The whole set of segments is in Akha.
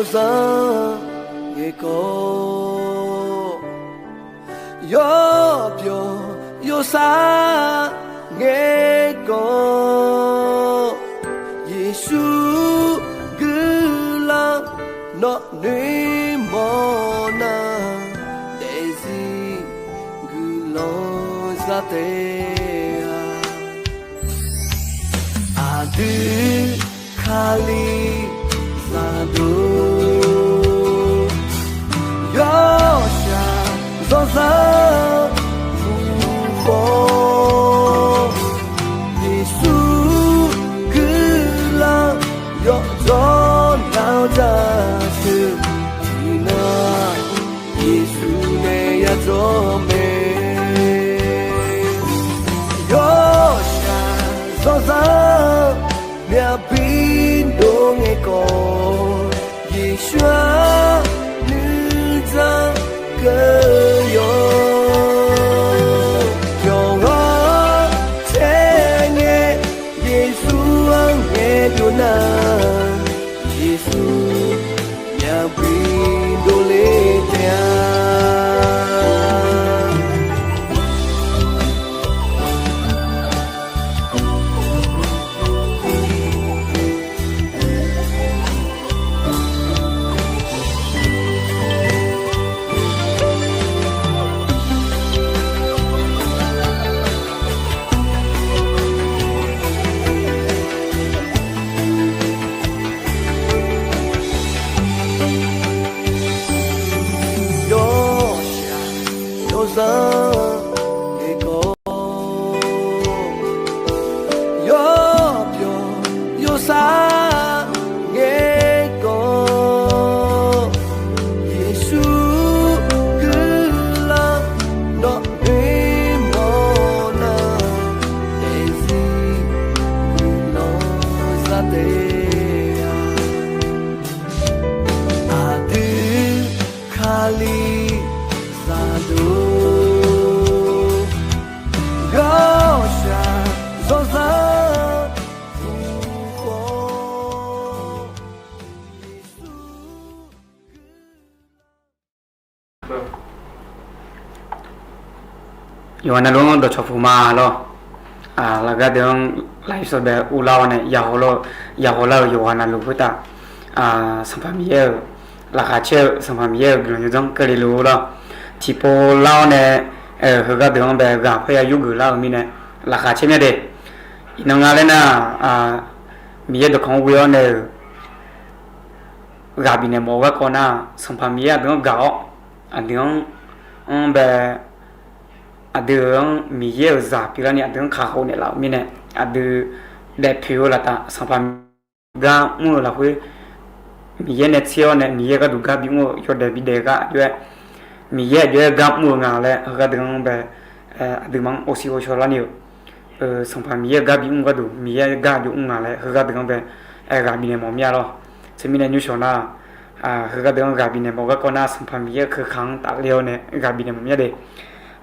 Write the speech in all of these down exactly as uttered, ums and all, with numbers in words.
zanr ngaeqkawv, yawbyawq yawsar ngaeqkawv, Yeqsur guiqlanq nawq noeqmawf nar, daefzir guiqlanq zaq taef-a. Aqdui Kali zaqdeuq, yawshaq zanrzanr uqkhawf, Yeqsur guiqlanq yawdzawr nar-eu jaceuq, iqnan Yeqsur nae yadzawr mae. Yawshaq zanrzanr myavbi dov ngaeqkawv, Yeqsur-anr nuidzanr keuv yawq, yawqghaq caer ngae, Yeqsur-anr ngaeqdov nar, Yeqsur myavbi dovle taef-a. Yawshaq yawzanr ngaeqkawv, yawbyawq yawsar ngaeqkawv, Yeqsur guiqlanq nawq noeqmawf nar, daefzir guiqlanq zaq taef-a. Aqdui Kali zaqdeuq, yawshaq zanrzanr uqkhawf, Yeqsur Yawqha navluf-anr dawqcawq puq ma lawr. Lafgar deuq-anr lafsawq bae uvlar-awr nae yahaw lar-eu, yahaw lar-eu yawqha navluf khoertav Sanqpaq Miqyaer-euq laqkhaq caer-eu, Sanqpaq Miqyaer-euq guiqlanq yawdzanr keuvle luf lawr. Tiqpov lar-awr nae heugar deuq-anr bae ghaq parya yurgeuf lar-euq mirnae laqkhaq caer mya de. Iqnan nga laer nar, Miqyaer dawqkawq-anr ghoe-awr nae-euq ghaq bifnaeq mawf-eu garkawv nar, Sanqpaq Miqyaer aqdui-anr gaq-awr, aqdui-anr, anr bae, aqdui-anr Miqyaer-euq zaq pyeuflarni aqdui-anr kakhof naeqlaf-euq mirnae, aqdui daefpoeq-eu laftav Sanqpaq Miqyaer gar mr-eu lafkhoer, Miqyaer nae tser-awr nae Miqyaer gharduq gar bimr-eu yawdaef bidaef gar aqjox-aer, Miqyaer aqjox-aer gar mr-eu nga laer heugar deuq-anr bae aqduimaf-anr ovsiq ovshaw larni-euq Sanqpaq Miqyaer-euq gar bimr gharduq Miqyaer gar aqjox mr nga laer heugar deuq-anr bae ghaq bifnaeq mawf mir-a lawr. Teumirnae nymrshawq nar, heugar deuq-anr ghaq bifnaeq mawf garkawv nar Sanqpaq Miqyaer-euq keuka-anr tafler-awr nae ghaq bifnaeq mawf mir-a de.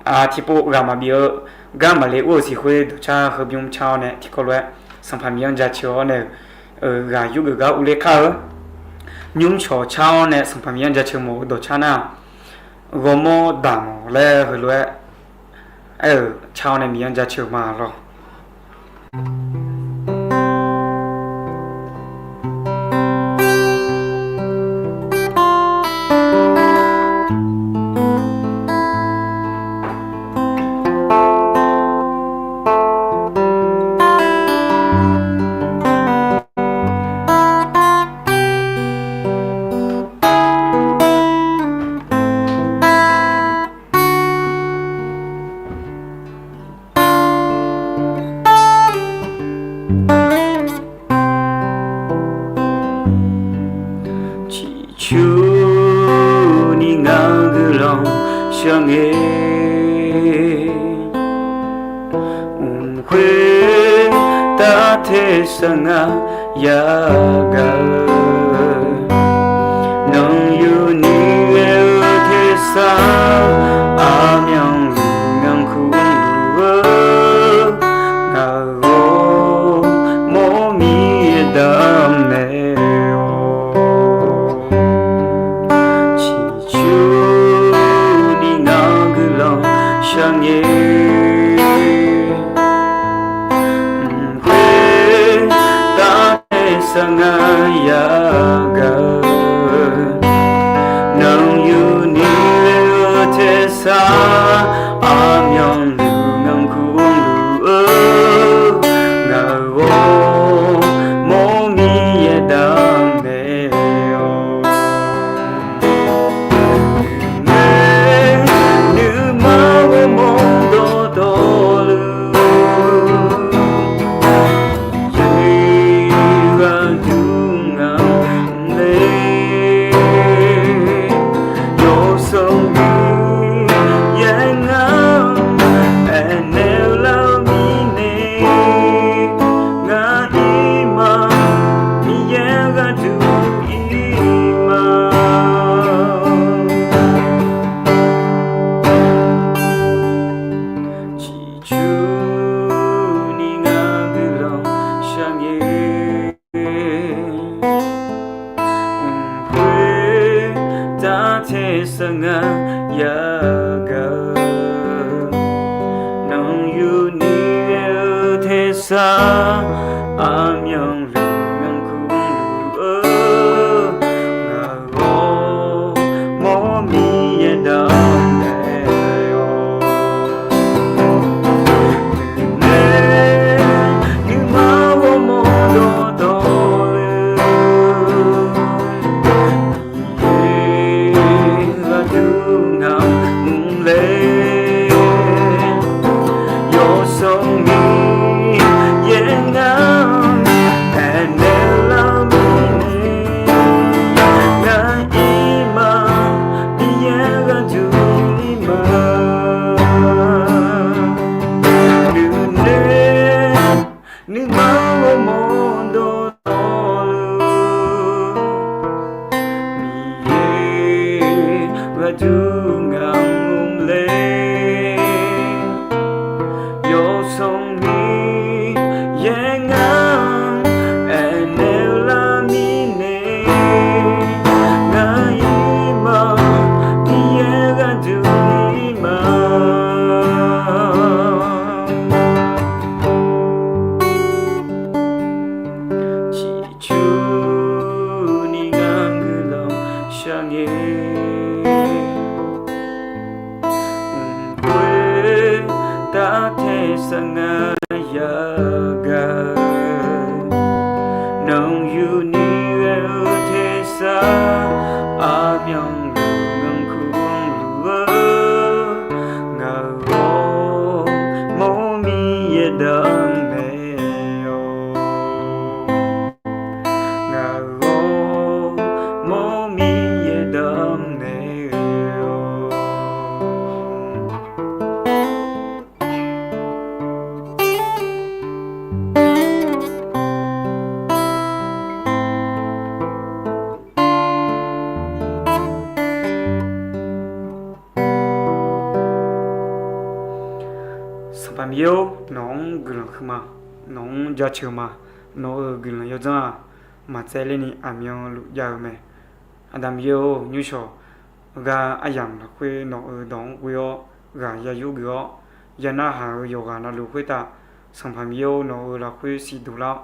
Tiqpov ghaq maqbif-eu gar maqle ur-euq siq khoer dawqcar heubymr car-awr nae tiqkawv lof-aer Sanqpaq Miqyaer-anr jaceuq-awr nae-euq ghaq yurgeuf gar uvler kar-eu nymrshawq car-awr nae Sanqpaq Miqyaer-anr jaceuq mawf-eu dawqcar nar, ghawrmawr daq mawf laer heulof-aer aer-euq car-awr nae Miqyaer-anr jaceuq ma lawr. Ciqcurni ngaq-euq guiqlanq shar ngae, mq khoertav tersar ngaq yagaq-eu, nanqyuni ghae-eu tersar aqmyanluf nganrkur luf-eu, ngaq ghawrmawr mir-aer damnaeq-awq. sar ngar yagaq-eu, nanqyuni oe-eu tersar aqmyanluf ngamkur luf-eu, ngaq-euq ghawrmawr Miqyaer daq mae-awq. Nuima ghawrmawr dawqtawvluf, Miqyaer gharduq ngamq mr ler, yawsanr Miqyaer ngar aernaeq-eu lar-eu mirnae, ngar ir ma, Miqyaer gharduq ir ma. Ciqcurni ngar guiqlanq shar ngae, mq khoertav tersar ngar yagaq-eu, nanqyuni oe-eu tersar aqmyanluf ngamkur luf-eu, ngaq-euq ghawrmawr Miqyaer daq mae-awq. Nuima ghawrmawr dawqtawvluf, Miqyaer gharduq ngamq mr ler, yawsanr Miqyaer ngar aernaeq-eu lar-eu mirnae, ngar ir ma, Miqyaer gharduq ir ma. Nuima ghawrmawr dawqtawvluf, Miqyaer gharduq ngamq mr ler, yawsanr Miqyaer ngar aernaeq-eu lar-eu mirnae, ngar ir ma, Miqyaer gharduq ir ma. Ciqcurni ngar guiqlanq shar ngae, mq khoertav tersar ngar yagaq-eu, nanqyuni oe-eu tersar aqmyanluf ngamkur luf-eu, ngaq-euq ghawrmawr Miqyaer daq mae-awq. Ngaq-euq ghawrmawr Miqyaer daq mae-awq. Sanqpaq Miqyaer-or, nawq-anr guiqlanq huiqma, nawq-anr jaceuq ma. Nawq-euq guiqlanq yawdzanr-aq, maqtsaevler ni aqmyanluf jav-eu mae. Aqda Miqyaer-or, nymrshawq ghaq aryamq lafkhoer nawq-euq dawq-anr ghoe-awr ghaq ya yurgeuf-awr, ya narhaq-euq yawqghaq navluf khoertav, Sanqpaq Miqyaer-or, nawq-euq lafkhoer siqduq lar-awr,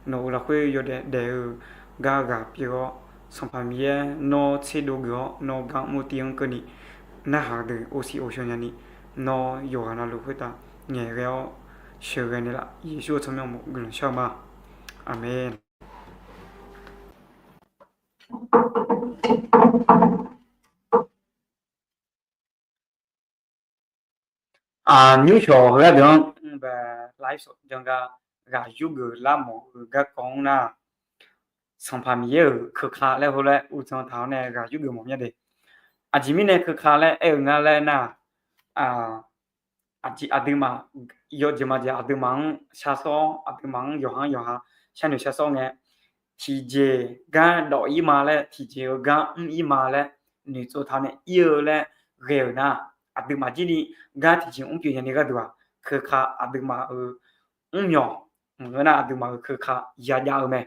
nawq-euq lafkhoer yawdaef daef-eu gar ghaq pyeuf-awr, Sanqpaq Miqyaer nawr tserdov geuf-awr nawr gar mr-eu tiv-anr keuvni, narhaq deuq osiq oshaw nyani, nawr yawqghaq navluf khoertav ngaeqghae-awr sheuqghae naeqlaf. Yeqsur-eu tsawrmyanr uqmov guiqlanq shar-eu ma. Aqmeq. Aq, nymrshawq heugaq deuq-anr, live janr gar ghaq yurgeuf lar mawf-eu garkawv-anr nar, Sanqpaq Miqyaer-euq keuka laer hawr laer uqdzan taq-awr nae ghaq yurgeuf mawf mya de. Aqjeq mirnae keuka laer aer-eu nga laer nar, aqjeq aqduimaf yawjeq maqjeq aqduimaf-anr shar sawr-awr, aqduimaf-anr yawqha-anr yawqha sharnoeq shar sawr ngae, tiqjeq gar dawf-ir ma laer, tiqjeq-eu gar mr-ir ma laer, noeqtsov taq-awr nae ir-eu laer ghae-euq nar, aqduimaf jir ni gar tiqjeq mr pyeuf nya ni gharduq-aq, keuka aqduimaf-euq mrmyawq maqngeur nar, aqduimaf-euq keuka yajav-eu mae.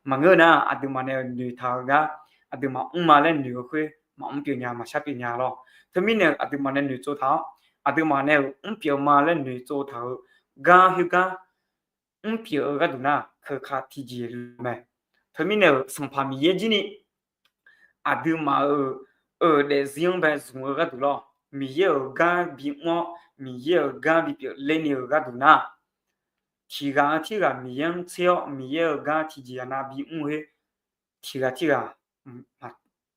Maqngeur nar, aqduimaf nae-euq noeqtaq-eu gar aqduimaf mr ma laer noeq-eu khoer maqmr pyeuf nya, maqshar pyeuf nya lawr. Teumirnae aqduimaf nae noeqtsov taq-awr, aqduimaf nae-euq mr pyeuf ma laer noeqtsov taq-euq gar khoergar mr pyeuf-eu gharduq nar, keuka tiqjeq luf mae. Teumirnae-euq Sanqpaq Miqyaer jir ni aqduimaf-euq euq daefzir-anr bae zmq-eu gharduq lawr, Miqyaer-euq gar bimr-awr Miqyaer-euq gar bipyeuf lerni-euq gharduq nar, tiqghaq-eu tirghaq Miqyaer-anr tser-awr Miqyaer-euq gar tiqjeq aqnav bimr khoer, tiqghaq tirghaq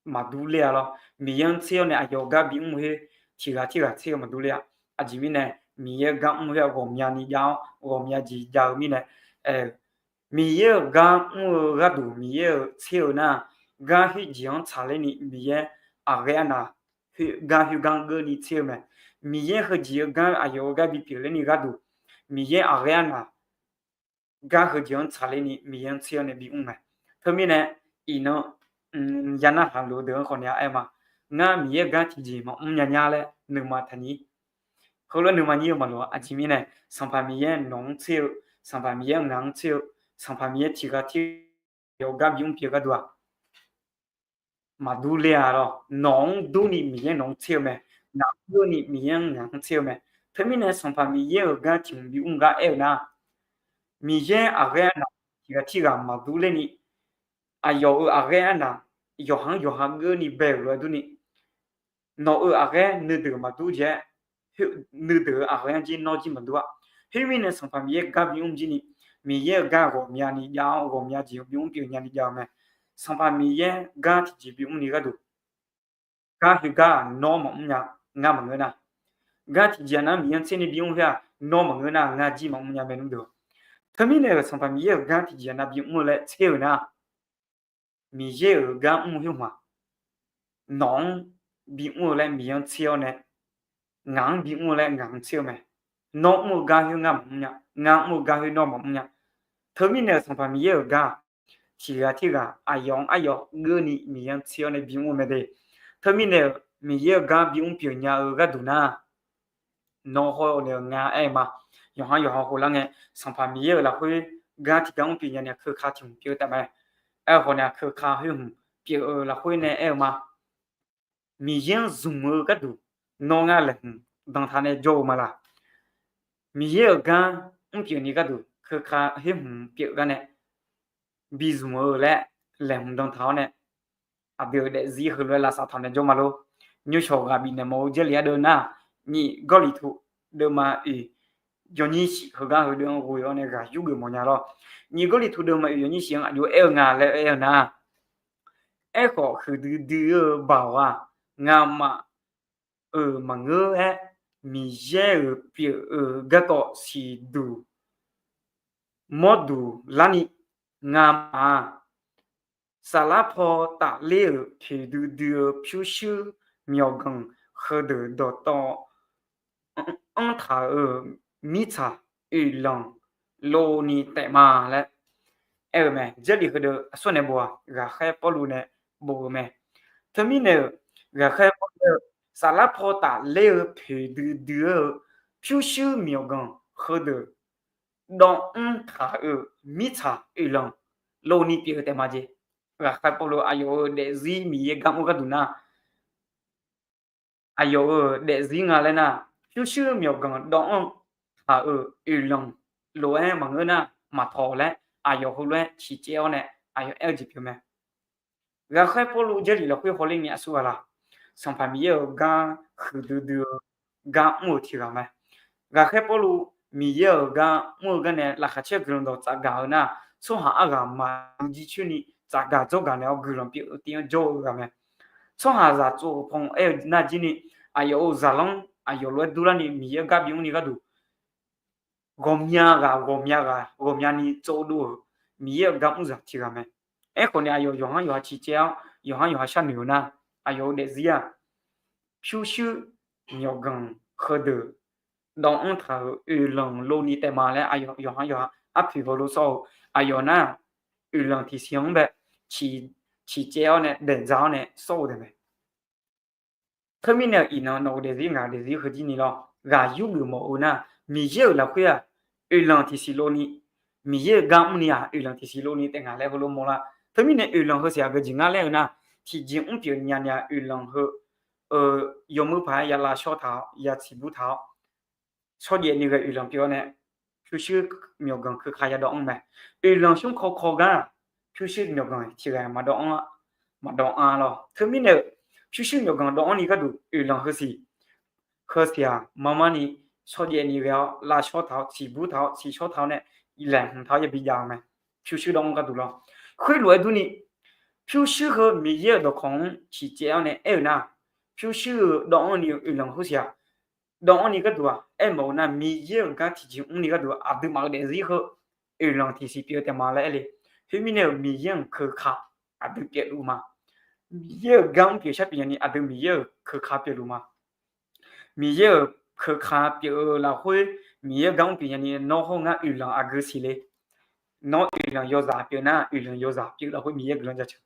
maqdur ler-a lawr. Miqyaer-anr tser-awr nae aqyawf-euq gar bimr khoer, tiqghaq tirghaq tser-eu maqdur ler-a. Aqjeq mirnae, Miqyaer-euq gar mr khoer-aq ghawqmyani jav-awr ghawqmya jeq jav-eu mirnae, Miqyaer-euq gar mr-eu gharduq Miqyaer-euq tser-eu nar, gar khoerjeq-anr tsaqler ni Miqyaer aqghaer arnavni gar khoergar-anr geurni tser-eu mae. Miqyaer heujeq-eu gar aqyawf-euq gar bipyeuf lerni gharduq, Miqyaer aqghaer arnavni gar heujeq-anr tsaqler ni Miqyaer-anr tser-awr nae bimr mae. Teumirnae, iqnan ya narhaq lof-eu deuq-anr khawf ni-a aer ma. Ngar Miqyaer-euq gar tiqjeq maqmr nya nya laer nuima taqnyir. Heulof-aer nuima nyir-eu maqloq-a. Aqjeq mirnae, Sanqpaq Miqyaer nawq-anr tser-eu, Sanqpaq Miqyaer ngaq-anr tser-eu, Sanqpaq Miqyaer tiqghaq tirghaq aqyawf-euq gar bimr pyeuf-eu gharduq-aq, maqdur ler-a lawr. Nawq-anr durni Miqyaer nawq-anr tser-eu mae. Ngaq-anr durni Miqyaer-anr ngaq-anr tser-eu mae. Teumirnae Sanqpaq Miqyaer-euq gar tiq hmq bimr gar aer-eu nar, Miqyaer aqghaer arnavni tiqghaq tirghaq maqdur lerni, aqyawf-euq aqghaer arnav yawqha-anr yawqha geurni bae-euq lof-aer durni, nawq-euq aqghaer nuideuq maqdur jeq-aer, nuideuq-euq aqghaer-anr jir nawr jir maqdur-a. Khoermirnae Sanqpaq Miqyaer gar bimr jir ni, Miqyaer-euq gar ghawqmyani jav-awr ghawqmya jeq bimr pyeuf nyani jav-eu mae. Sanqpaq Miqyaer gar tiqjeq bimr ni gharduq, gar khoergar-aq nawr maqmr nya, ngar maqngeur nar. Gar tiqjeq aqnav Miqyaer-anr tser ni bimr khoer-aq nawr maqngeur nar, ngar jir maqmr nya mae nmr deuq. Teumirnae-euq Sanqpaq Miqyaer-euq gar tiqjeq aqnav bimr-eu laer tser-euq nar, Miqyaer-euq gar mr khoer hmq-aq, nawq-anr bimr-eu laer Miqyaer-anr tser-awr nae, ngaq-anr bimr-eu laer ngaq-anr tser-eu mae. Nawr mr-eu gar khoer ngar maqmr nya, ngar mr-eu gar khoer nawr maqmr nya. Teumirnae-euq Sanqpaq Miqyaer-euq gar-aq, tiqghaq tirghaq aqyawf-anr aryawf geurni Miqyaer-anr tser-awr nae bimr-eu mae de. Teumirnae-euq Miqyaer-euq gar bimr pyeuf nya-eu gharduq nar, nawr hawr-eu nae-eu ngar aer-eu ma. Yawqha yawqha khof lar ngae, Sanqpaq Miqyaer-euq lafkhoer gar tiqgar mr pyeuf nya ni aqkeuka tiq hmq pyeuf-eu taef mae. Aerkhawf nae aqkeuka khoer hmq pyeuf-eu lafkhoer nae aer-eu ma. Miqyaer-anr zmq-eu gharduq nawr ngar laeqhmq dan taq nae jawr-eu ma laq? Miqyaer-euq gar mr pyeuf ni gharduq keuka khoer hmq pyeuf gar nae bi zmq-eu laer laeqhmq dan taq-awr nae, aqdui-euq daefzir heulof-aer lavsav taq nae jawr ma lor. Nymrshawq ghaq bifnaeq mawf-eu Jarlif ardeuv nar, nyiq Gawrliqtu deuvma oeq yawnyir shif heugar heudeuv-anr ghoe-awr nae ghaq yurgeuf mawf nya lawr. Nyiq Gawrliqtu deuvma oeq yawnyir shif-anr aqjox aer-eu nga laer aer-eu nar, aerkhawf huiqdui dui-eu baoq-aq, ngamaf-euq maqngeur-aer, Miqyaer-euq pyeuf-eu garkawv siqduq mawrduq larni, ngamaf-aq, saflar paw tafler-euq poeqdui dui-eu pyurshuir myawqganq heudeuq dawqtawv anr taq-euq mirtsaq oeqlanq lovni taef ma laer aer-eu mae. Jarlif heudeuv aqsurnae bof-aq, ghaqkhaer Pawrluv nae bof-eu mae. Teumirnae-euq ghaqkhaer Pawrluv-eu saflar paw tafler-eu poeqdui dui-eu pyurshuir myawqganq heudeuq dawv anr taq-euq mirtsaq oeqlanq lovni pyeuf-eu taef ma jeq. Ghaqkhaer Pawrluv aqyawf-euq daefzir Miqyaer gar mr gharduq nar, aqyawf-euq daefzir nga laer nar, pyurshuir myawqganq dawv anr taq-euq oeqlanq lof-aer maqngeur nar maqtawq laer aqyawf heulof-aer ciqcaev-awr nae aqyawf aer-eu jeq pyeuf mae. Ghaqkhaer Pawrluv Jarlif lafkhoer hawler ngae aqsur ghaq laq? Sanqpaq Miqyaer-euq gar huiqdui dui-eu gar mr-eu tiq ghaq mae. Ghaqkhaer Pawrluv Miqyaer-euq gar mr-eu gar nae laqkhaq caer guiqlanq dawq tsafgaq-eu nar, tsawrhaq arghaq maqdui jircoer ni tsafgaq dzawrgaq naeq-awr guiqlanq pyeuf-eu tiv-anr jawr-eu ghaq mae. Tsawrhaqzaq tsov-euq pan aer-eu nar jir ni, aqyawf-euq zaqlanr aqyawf lof-aer durlarni Miqyaer-euq gar bimr ni gharduq ghawqmya ghaq ghawqmya ghaq ghawqmyani tsovdov-euq Miqyaer-euq gar mr zaq tiq ghaq mae. Aerkhawf ni aqyawf yawqhar yawqha ciqcaev-awr yawqhar yawqha sharnoeq-eu nar, aqyawf-euq daefzir-aq, pyurshuir myawqganq heudeuq dawv anr taq-euq oeqlanq lovni taef ma laer aqyawf yawqhar yawqha arpoeq heulof sawr-eu aqyawf nar, oeqlanq tiqsiq-anr bae ciqcaev-awr nae daeqdzaq-awr nae sawr-eu taef mae. Teumirnae-euq iqnan nawq-euq daefzir ngaq-euq daefzir heujir ni lawr, ghaq yurgeuf mawf-eu nar, Miqyaer-euq lafkhoer-aq, oeqlanq tiqsiq lovni, Miqyaer-euq gar mrni-aq oeqlanq tiqsiq lovni taef ngaq laer heulof mawrlar. Teumirnae oeqlanq heu siq aqgeu jeq ngar laer-eu nar, tiqjeq mr pyeuf nya ni-aq oeqlanq heu yawmuir paq-aer ya lavshawr taq-awr ya tsiqbur taq-awr shawrjaev ni ghae oeqlanq pyeuf-awr nae pyurshuir myawqganq keuka yadawv anr mae. Oeqlanq smr kawkaw gar-aq, pyurshuir myawqganq tiq ghaq maqdawv anr-a, maqdawv anr lawr. Teumirnae-euq pyurshuir myawqganq dawv anr ni gharduq oeqlanq heusiq, heusiq-aq marmar ni shawrjaev ni ghae-awr lavshawr taq-awr, ciqbur taq-awr, ciqshawr taq-awr nae laeqhmq taq-awr yabi jav-eu mae. Pyurshuir dawv anr gharduq lawr. Khoerlof-aer durni, pyurshuir heu Miqyaer-euq dawqkawq-anr ciqcaev-awr nae aer-eu nar, pyurshuir-eu dawv anr ni oeqlanq heusiq-aq, dawv anr ni gharduq-aq, aermawf-eu nar, Miqyaer-euq gar tiqjeq mr ni gharduq aqduimaf-euq daefzir heu oeqlanq tiqsiq pyeuf-eu taef ma laer aer le. Khoermirnae-euq Miqyaer-euq keuka aqdui pyeufluf ma. Miqyaer-euq gar mr pyeuf shar pyeuf nyani aqdui Miqyaer-euq keuka pyeufluf ma. Miqyaer-euq keuka pyeuf-eu lafkhoer, Miqyaer-euq gar mr pyeuf nyani nawr hawr ngar oeqlanq aqgeu siq le. Nawr oeqlanq yawzaq pyeuf nar, oeqlanq yawzaq pyeuf lafkhoer Miqyaer guiqlanq jaceuq.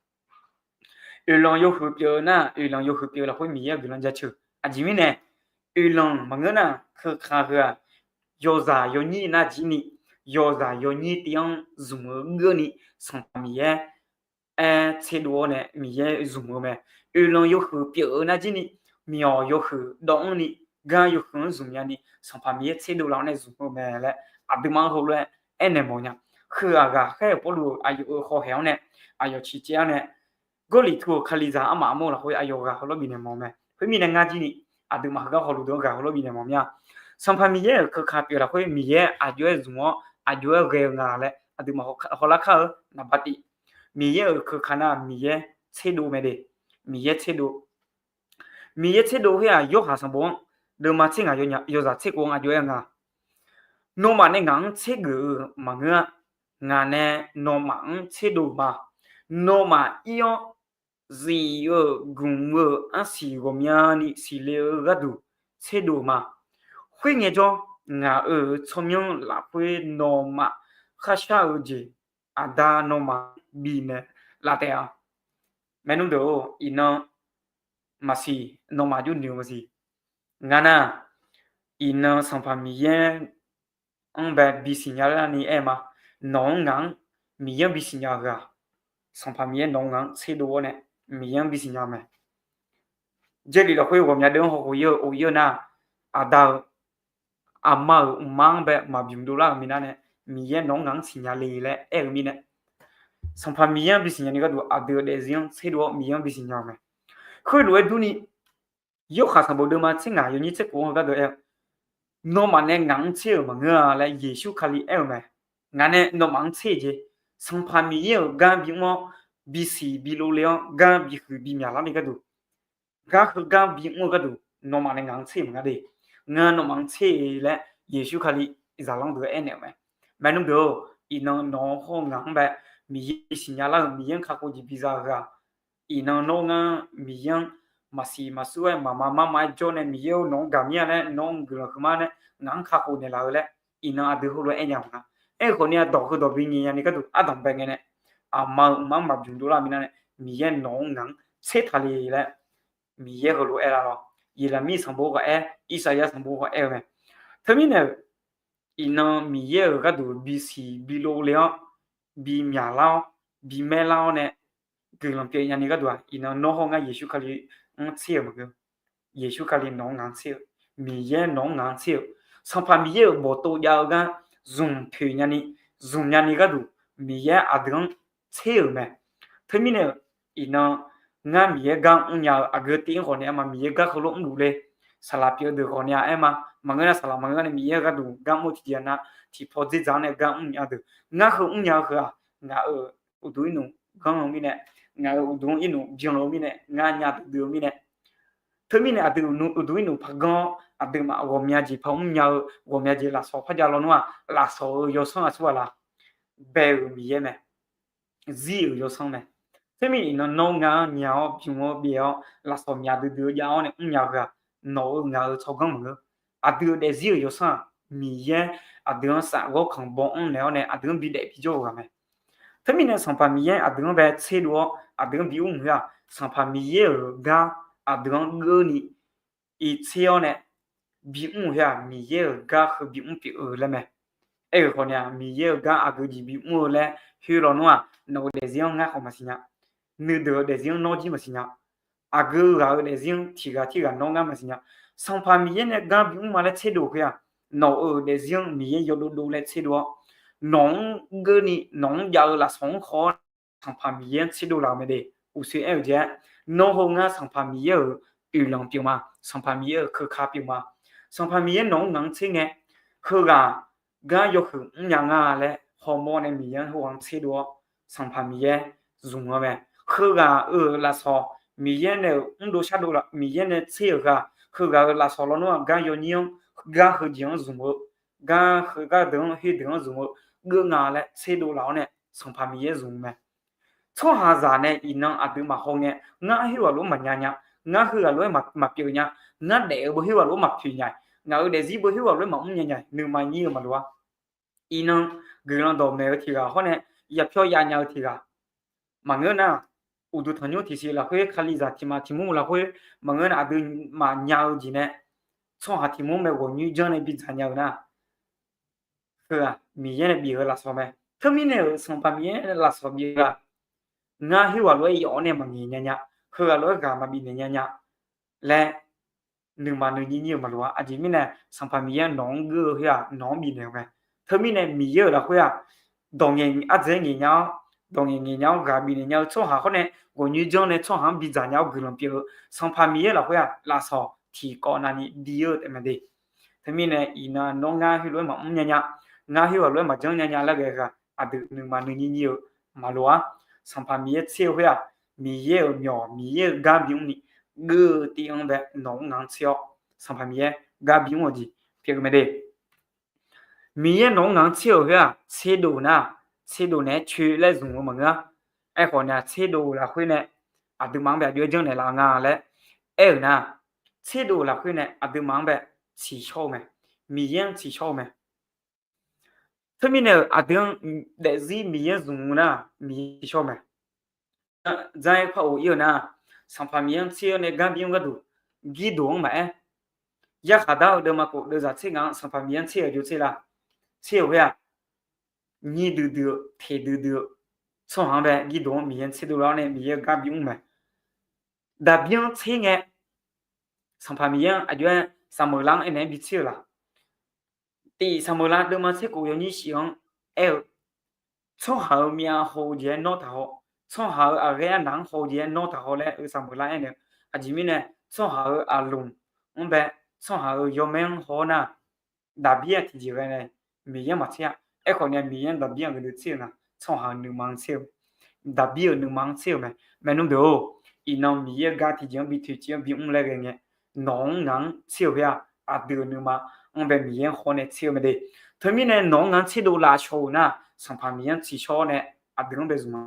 Oeqlanq yawhuiq pyeuf-eu nar, oeqlanq yawhuiq pyeuf lafkhoer Miqyaer guiqlanq jaceuq. Aqjeq mirnae, oeqlanq maqngeur nar, keuka heu-aq, yawzaq yawnyir nar jir ni, yawzaq yawnyir tiv-anr zmq-eu geurni, Sanqpaq Miqyaer aer tserdov-awr nae Miqyaer zmq-eu mae. Oeqlanq yawhuiq pyeuf-eu nar jir ni, myawq yawhuiq dawv anr ni, gar yawhuiq-anr zmq nyani, Sanqpaq Miqyaer tserdov laf-awr nae zmq-eu mae laer aqduimaf-anr heulof-aer aernaeq mawf nya. Heu-aq ghaqkhaer-euq Pawrluv-euq aqyawf-euq hawhaeq-anr nae, aqyawf ciqcaev-awr nae, Gawrliqtu-euq Kalizaq armaf armur lafkhoer aqyawf ghaq hawlawr bifnaeq mawf-eu mae. Khoermirnae ngar jir ni, aqduimaf heugar hawluf deuq-anr ghaq hawlawr bifnaeq mawf mir-a. Sanqpaq Miqyaer-euq keuka pyeuf lafkhoer Miqyaer aqjox-aer zmq-awr aqjox-aer ghae-eu nga laer aqduimaf hawlar kar-eu naqba tiv, Miqyaer-euq keuka nar Miqyaer tserdov mae de. Miqyaer tserdov. Miqyaer tserdov khoer-aq, Yorhaq sanqbof-anr deuvma tser ngaq yawzaq tser khof-anr aqjox-aer nga. Nawmaf nae ngaq-anr tsergeuf-eu maqngeur-a. Ngaq nae nawmaf-anr tserdov ma. Nawmaf ir-awr, zif-euq gmq-euq arsiq ghawqmyani siqle-eu gharduq tserdov ma. Khoerngae jawr, ngaq-euq tsawrmyanr lafkhoer nawmaf kharshar-eu jeq Aqda nawmaf-anr bifnaeq laf taef-a. Maernmr deuq-or, iqnan maqsiq, nawmaf jawrnoeq-eu maqsiq. Ngar nar, iqnan Sanqpaq Miqyaer-anr bae bisiq nya larni aer ma. Nawq-anr ngaq-anr Miqyaer-anr bisiq nya-eu ghaq, Sanqpaq Miqyaer nawq-anr ngaq-anr tserdov-awr nae Miqyaer-anr bisiq nya-eu mae. Jarlif lafkhoer ghawqmya deuv-anr hawkhof ir-eu of ir-eu nar, Aqda-euq aqma-euq mqma-anr bae maqbymq dovlar-euq minav nae, Miqyaer nawq-anr ngaq-anr siqnya le laer aer-eu mirnae, Sanqpaq Miqyaer-anr bisiq nya ni gharduq aqdui-euq daefzir-anr tserdov-awr Miqyaer-anr bisiq nya-eu mae. Khoerlof-aer durni, Yorhaq sanqbof deuvma tser ngaq yawnyir tser khof-anr gharduq aer-eu, nawmaf nae ngaq-anr tser-euq maqngeur-a laer Yeqsur Kali aer-eu mae. Ngaq nae nawmaf-anr tser-eu jeq, Sanqpaq Miqyaer-euq gar bimr-awr, bisiq bilov le-awr gar bihuiq bimyaq lar ni gharduq, gar heugar bimr-eu gharduq nawmaf nae ngaq-anr tser-euq maqngar de. Ngar nawmaf-anr tser-eu laer Yeqsur Kali zaqlanr deuq-anr aernaeq-euq mae. Maernmr deuq-or, iqnan nawq-anr hawr ngaq-anr bae Miqyaer bisiq nya lar-euq Miqyaer-anr kakhof jeq biza-eu ghaq, iqnan nawr ngar Miqyaer-anr maqsiq maqsur-aer maqma marma-aer jawr nae Miqyaer-or nawq-anr gaq mir-a laer nawq-anr guiqlanq huiqma nae ngaq-anr kakhof naeqlaf-eu laer iqnan aqdui heulof-aer aernya-eu nga. Aerkhawf ni-a dawq heudawq binyae nya ni gharduq ardanq bae ngae nae, aqma-euq mqma-anr maqbymq dovlar minav nae, Miqyaer nawq-anr ngaq-anr tser taq le laer Miqyaer heulof-aer aer lar lawr. Yeqlaqmir sanqbof ghaq aer, Irsaqyar sanqbof ghaq aer-eu mae. Teumirnae-euq, iqnan Miqyaer-euq gharduq bisiq bilov le-awr, bimyaq lar-awr, bimaer lar-awr nae guiqlanq pyeuf nya ni gharduq-aq, iqnan nawr hawr ngar Yeqsur Kali-anr tser-euq maqngeur. Yeqsur Kali nawq-anr ngaq-anr tser-eu, Miqyaer nawq-anr ngaq-anr tser-eu, Sanqpaq Miqyaer-euq bawqtov jav-eu gar zmq poeq nya ni, zmq nya ni gharduq Miqyaer aqdui-anr tser-euq mae. Teumirnae-euq, iqnan ngar Miqyaer gar mrnya-eu aqgeu tiv-anr khawf nae aer ma, Miqyaer gar heulof mrluf le. Saqlaq pyeuf-eu deuq khawf nae-a aer ma. Maqngeur nar saqlaq maqngeur nar Miqyaer gharduq gar mr-eu tiqjeq-a nar, tiqpaw dzerdzaq-anr nae gar mrnya deuq. Ngar heu mrnya-eu heu-aq, ngaq-euq uqduq irnuf ganr-eu mirnae, ngaq-euq uqduq-anr irnuf byan-eu mirnae, ngar nya duidui-eu mirnae, teumirnae aqdui uqduq irnuf par ganr-awr aqduimaf ghawqmya jeq par mrnya-eu ghawqmya jeq lafsawq par jav lawnmr-aq, lafsawq-euq yawsanr aqsur ghaq la? Bae-euq Miqyaer mae. Zir-euq yawsanr mae. Teumirnae iqnan nawr ngar-anr nya-awr bymr-awr byaev-awr lafsawq myaq duidui-eu jav-awr nae mrnya-eu heu-aq, nawq-euq ngaq-euq tsawrganr maqngeur. Aqdui-euq daefzir-euq yawsanr-aq, Miqyaer aqdui-anr saf ghawrkanq baw-anr naeq-awr nae aqdui-anr bidaef bijawr-eu ghaq mae. Teumirnae Sanqpaq Miqyaer aqdui-anr bae tserdov-awr aqdui-anr bimr-eu heu-aq, Sanqpaq Miqyaer-euq gar aqdui-anr geurni irtser-awr nae bimr-eu heu-aq, Miqyaer-euq gar heu bimr pyeuf-eu laer mae. Aer-euq khawf nae-aq, Miqyaer-euq gar aqgeu jeq bimr-eu laer khoer lawnmr-aq, nawq-euq daefzir-anr ngar khawf maqsiq nya. Nuideuq-euq daefzir-anr nawr jir maqsiq nya. Aqgeu ghaq-euq daefzir-anr tiq ghaq tirghaq nawr ngar maqsiq nya. Sanqpaq Miqyaer nae gar bimr ma laer tserdov-eu khoer-aq, nawq-euq daefzir-anr Miqyaer yawdovdov laer tserdov-awr, nawq-anr geurni nawq-anr jav-eu lafsawq-anr khawf-awr Sanqpaq Miqyaer-anr tserdov laf-eu mae de. Uqshoe aer-eu jeq-aer, nawr heu ngar Sanqpaq Miqyaer-euq oeqlanq pyeuf ma. Sanqpaq Miqyaer-euq keuka pyeuf ma. Sanqpaq Miqyaer nawq-anr ngaq-anr tser ngae, heughaq gar yawhuiq mrnya nga laer hawmawr nae Miqyaer-anr heughaq-anr tserdov-awr, Sanqpaq Miqyaer zmq-eu mae. Heughaq-euq lafsawq Miqyaer nae-euq mrdov shardov, Miqyaer nae tser-euq ghaq, heughaq-euq lafsawq lawnmr-aq gar yawnyir-anr, gar heujeq-anr zmq-eu, gar heugar deuq-anr, her deuq-anr zmq-eu geuv nga laer tserdov laf-awr nae Sanqpaq Miqyaer zmq-eu mae. Tsawrhaqzaq nae iqnan aqdui maqhaw ngae, ngar khoerghaq lof-aer maqnya nya, ngar heughaq lof-aer maqpyeuf nya, ngar daef-eu beu khoerghaq lof-aer maqpyeuf nya, ngaq-euq daefzir beu khoerghaq lof-aer maqmr nya nya, nuima nyir-eu maqloq-a. Iqnan guiqlanq dawqmaeq-eu tiq ghaq hawr nae yapyawr yavnya-eu tiq ghaq maqngeur nar, uqduq tanqnymr tiqsiq lafkhoer, kalizaq tiqmaq tiqmur lafkhoer maqngeur nar, aqdui maqnya-eu jeq nae tsawrhaq tiqmur mae ghawqnyoer janr nae bidzaq nya-eu nar, heu-aq Miqyaer nae bif-eu lafsawq mae. Teumirnae-euq Sanqpaq Miqyaer nae lafsawq bif-eu-aq, ngar khoerghaq lof-aer yawf-awr nae maqngaeq nya nya, heughaq lof-aer ghaq maqbif naeq nya nya laer nuima nuinyir nyir-eu maqloq-a. Aqjeq mirnae Sanqpaq Miqyaer nawq-anr geur-eu khoer-aq, nawq-anr bifnaeq-eu mae. Teumirnae Miqyaer-euq lafkhoer-aq, dawq ngaeq ardzaeq ngaeq nya-awr, dawq ngaeq ngaeq nya-awr ghaq bifnaeq nya-eu tsawrhaq hawr nae ghawqnyoer janr nae tsawrhaq-anr bidzaq nya-awr guiqlanq pyeuf-eu Sanqpaq Miqyaer lafkhoer-aq, lafsawq tiqkawv navni bi-eu taef mae de. Teumirnae iqnan nawr ngar heulof-aer maqmr nya nya, ngar khoerghaq lof-aer maqjanr nya nya laer ghae-eu ghaq aqdui nuima nuinyir nyir-eu maqloq-a. Sanqpaq Miqyaer tser-eu khoer-aq, Miqyaer-euq myawq, Miqyaer-euq gar bimr ni geur-eu tiv-anr bae nawq-anr ngaq-anr tser-awr, Sanqpaq Miqyaer gar bimr-eu jeq pyeuf-eu mae de. Miqyaer nawq-anr ngaq-anr tser-euq khoer-aq, tserdov nar, tserdov naeq-aer coer laer zmq-eu maqngeur-a. Aerkhawf nae-aq, tserdov-euq lafkhoer nae aqduimaf-anr bae aqjox-aer janrnaeq laf nga laer aer-euq nar, tserdov-euq lafkhoer nae aqduimaf-anr bae tsiqshawr-eu mae. Miqyaer-anr tsiqshawr-eu mae. Teumirnae-euq aqdui-anr daefzir Miqyaer zmq-eu nar, Miqyaer tsiqshawr-eu mae. Jar-aer par of ir-eu nar, Sanqpaq Miqyaer-anr tser-awr nae gar bimr gharduq, Girdoq-anr maqaer, yarkhaq dar-eu deuvma khof deuvzaq tser ngaq-anr Sanqpaq Miqyaer-anr tser-euq aqjox tser la, tser-euq khoer-aq, nyir duidui-eu teq duidui-eu tsawrhaq-anr bae Girdoq-anr Miqyaer-anr tserdov lar-awr nae Miqyaer-euq gar bimr mae. Daqbir-anr tser ngae, Sanqpaq Miqyaer-anr aqjox-aer Saqmeuqlar-anr aernaeq-aer bi tser-euq laq? Tiq Saqmeuqlar deuvma tser khof yawnyir shif-anr aer-eu, tsawrhaq-euq myav haw-eu jeq-aer nawr taqhaw, tsawrhaq-euq aqghaer arnaq-anr haw-eu jeq-aer nawr taqhaw laer-eu Saqmeuqlar aernaeq-eu. Aqjeq mirnae, tsawrhaq-euq aqlmq-anr bae, tsawrhaq-euq yawmaer-anr haw-awr nar, Daqbir-aq tiqjeq ghae nae Miqyaer-anr maqtser-a. Aerkhawf nae Miqyaer-anr Daqbir-anr ghae deuq tser-euq nga, tsawrhaq-euq nuima-anr tser-eu, Daqbir-euq nuima-anr tser-euq mae. Maernmr deuq-or, iqnan Miqyaer-euq gar tiqjeq-anr bi toeqciv-anr bimr laer ghae ngae, nawq-anr ngaq-anr tser-euq khoer-aq, aqdui-euq nuima-anr bae Miqyaer-anr haw nae tser-eu mae de. Teumirnae nawq-anr ngaq-anr tserdov laf shawr-euq nar, Sanqpaq Miqyaer-anr tsiqshawr nae aqdui-anr bae zmq-a.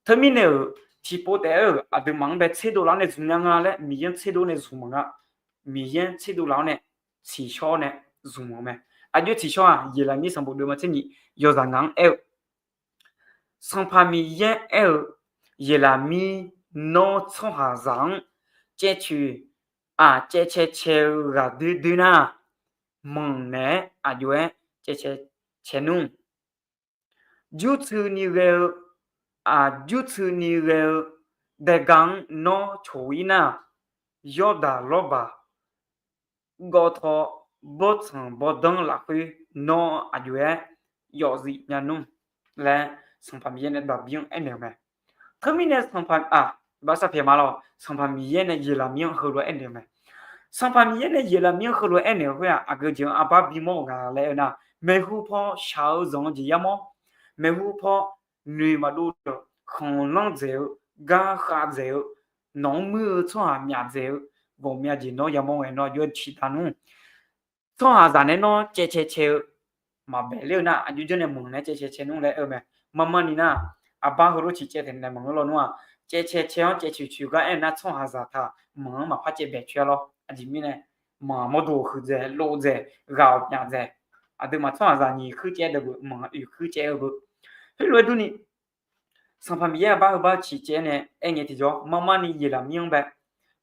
Teumirnae-euq tiqpov taef-aer-euq aqduimaf-anr bae tserdov laf-awr nae zmq nya nga laer Miqyaer-anr tserdov nae zmq maqnga. Miqyaer-anr tserdov laf-awr nae tsiqshawr nae zmq-eu mae. Aqjox tsiqshawr-aq, Yeqlaqmir sanqbof deuvma tser nyiq yawzaq ngaq-anr aer-eu, Sanqpaq Miqyaer aer-eu, Yeqlaqmir, nawr tsawrhaqzaq-anr caevcoeq, aq, caevcae cae-eu ghaq doer doer nar, manq naeq-aer aqjox-aer caevcae cae nmr. Jurtsuini ghae-eu, aq, jurtsuini ghae-eu daega-anr nawr coq-ir nar, Yawrdaq lawrbaq gawvtaw bawrtsanq bawrdanr lafkhoer nawr aqjox-aer yawfzif nya nmr laer Sanqpaq Miqyaer nae Daqbir-anr aernaeq-eu mae. Teumirnae Sanqpaq, aq, baqsar paeq ma lawr, Sanqpaq Miqyaer nae Yeqlaqmir-anr heulof-aer aernaeq-eu mae. Sanqpaq Miqyaer nae Yeqlaqmir-anr heulof-aer aernaeq-eu khoer-aq, aqgeu jeq-anr arbar bimawr-euq nga laer aer-eu nar, maeqhu paw shaq-eu zanq-eu jeq yamawr, maeqhu paw noeq maqdov-eu, khanqlanr dzaeq-eu, gar khav dzaeq-eu, nawq-anr muir-eu tsawrhaq myaf dzaeq-eu, ghawqmya jeq nawr yamawr ngae nawr aqjox-aer ciqda nmr. Tsawrhaqzaq nae nawr caevcae cae-eu maqbae ler-eu nar, aqjox janr nae manq naeq-aer caevcae cae nmr laer aer-eu mae. Marmarni nar, arbar heulof ciqcaev taeq naeq manq-anr lawnmr-aq, caevcae cae-anr caevcoeq coeq gar aer nar, tsawrhaqzaq taq manq-anr maqpar caevbae coer-a lawr. Aqjeq mirnae, manq mawrdo huiqdzaeq, lovdzaeq, ghaq-awq myaf dzaeq, aqduimaf tsawrhaqzaq nyiq khuir caev deuq beu, manq uiq khuir caev-eu beu. Khoerlof-aer durni, Sanqpaq Miqyaer arbar heubar ciqcaev nae aer ngae tiqjawr, marmarni Yeqlaqmir-anr bae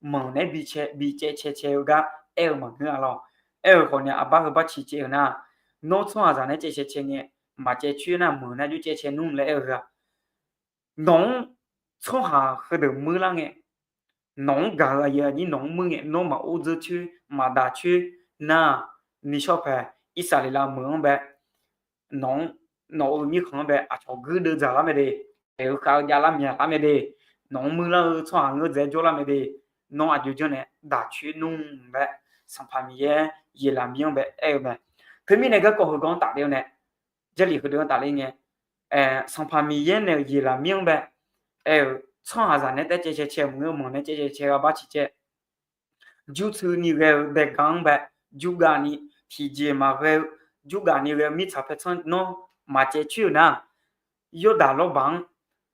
manq naeq-aer bi cae, bi caev cae cae-eu gar aer-eu maqngeur-a lawr. Aer-eu khawf nae arbar heubar ciqcaev-eu nar, nawr tsawrhaqzaq nae caev cae cae ngae, maqcaev coer nar manq naeq-aer aqjox caev cae nmr laer aer-eu-aq, nawq-anr tsawrhaq heudeuq muir lar ngae, nawq-anr gaq-eu aqyuif aqnyir nawq-anr muir ngae, nawr maqor dzeur coer, maqdaq coer nar, nishawr pae Irsaqleqlav meuq-anr bae, nawq-anr, nawq-euq mirkhanq-anr bae aqcawq guirdeuv dzaq lar mae de. aer-eu khav-eu javlar myaqlar mae de. Nawq-anr muirlar-eu tsawrhaq ngeur dzaeq-aer jawrlar mae de. Nawr aqjox janr nae daq coer nmr laer Sanqpaq Miqyaer Yeqlaqmir-anr bae aer-eu mae. Teumirnae garkawv heuganr-anr tafler-awr nae, Jarlif heudeuq-anr tafler ngae, Sanqpaq Miqyaer nae-euq Yeqlaqmir-anr bae aer-euq tsawrhaqzaq nae taef caev cae cae maqngeur, manq nae caev caev cae gharbar ciqcaev jurtsuini ghae-eu daega-anr bae, jurgavni tiqjeq maqghae-eu, jurgavni ghae-eu mirtsaq paertsanr nawr maqcaev coer-euq nar, Yawrdaq lawrbaq-anr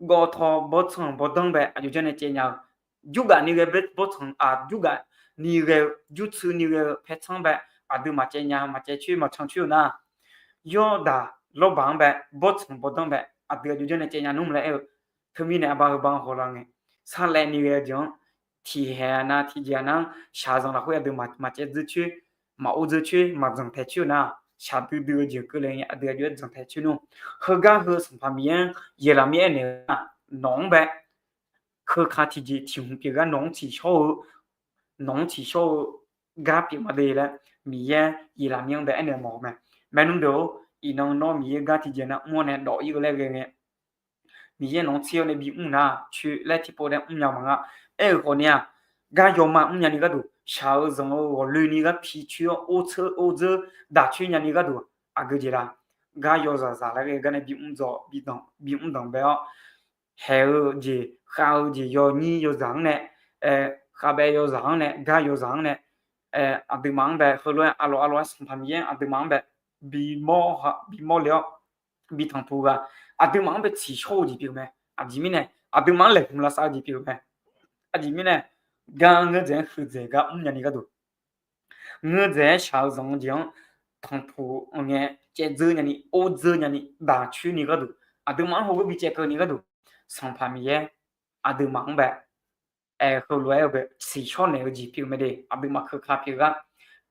gawvtaw bawrtsanq bawrdanr bae aqjox janr nae caev nya-eu, jurgavni ghae bawrtsanq, aq, jurgavni ghae-eu jurtsuini ghae-eu paertsanr bae aqdui maqcaev nya, maqcaev coer maqcan coer-euq nar, Yawrdaq lawrbaq-anr bae bawrtsanq bawrdanr bae aqdui aqjox janr nae caev nya nmr laer aer-eu. Teumirnae arbar heubar-anr hawlar ngae, sarlaevni ghae-eu jeq-anr tiqhaeq-a nar tiqjeq-a nar shaqzanq lafkhoer aqdui maqcaev dzeur coer, maqor dzeur coer, maqdzanq taeq coer-euq nar, shaqdui dui-eu jeq keuvle ngae aqdui aqjox-aer dzanq taeq coer nmr. Heugar heu Sanqpaq Miqyaer-anr Yeqlaqmir aernaeq-eu nar, nawq-anr bae keuka tiqjeq tiq hmq pyeuf gar nawq-anr tsiqshawr-eu, nawq-anr tsiqshawr-eu gar pyeuf ma de laer Miqyaer Yeqlaqmir-anr bae aernaeq mawf-eu mae. Maernmr deuq-or, iqnan nawr Miqyaer gar tiqjeq nar mr-awr nae dawf-ir-eu laer ghae ngae, Miqyaer nawq-anr tser-awr nae bimr nar coer laer tiqpov nae mrnya maqnga. Aer-euq khawfni-aq, gar yawma mrnya ni gharduq, shaq-eu zanq-eu ghawqloeni gar pi coer-awr or dzeur daq coer nya ni gharduq, aqgeu jeq la? Gar yawzaq zaq laer ghae gar nae bimr danq bae-awr, haeq-eu jeq, khav-eu jeq, yawnyir yawzaq-anr nae, khavbaev yawzaq-anr nae, gar yawzaq-anr nae, aqduimaf-anr bae heulof-aer aqlof aqlof-aer Sanqpaq Miqyaer aqduimaf-anr bae bimawr le-awr, bi tanqpuq ghaq, aqduimaf-anr bae tsiqshawr-eu jeq pyeuf mae. Aqjeq mirnae aqduimaf-anr laeqhmq lavsav-eu jeq pyeuf mae. Aqjeq mirnae gar ngeur dzaeq-aer huiqdzaeq gar mrnya ni gharduq, ngeur dzaeq-aer shaq-eu zanq-eu jeq-anr tanqpuq-anr ngae caev dzeur nya ni, or dzeur nya ni, daq coer ni gharduq, aqduimaf-anr heugar bi caev keuv ni gharduq, Sanqpaq Miqyaer aqduimaf-anr bae heulof-aer-eu bae tsiqshawr naeq-eu jeq pyeuf mae de. Aqduimaf keuka pyeuf gar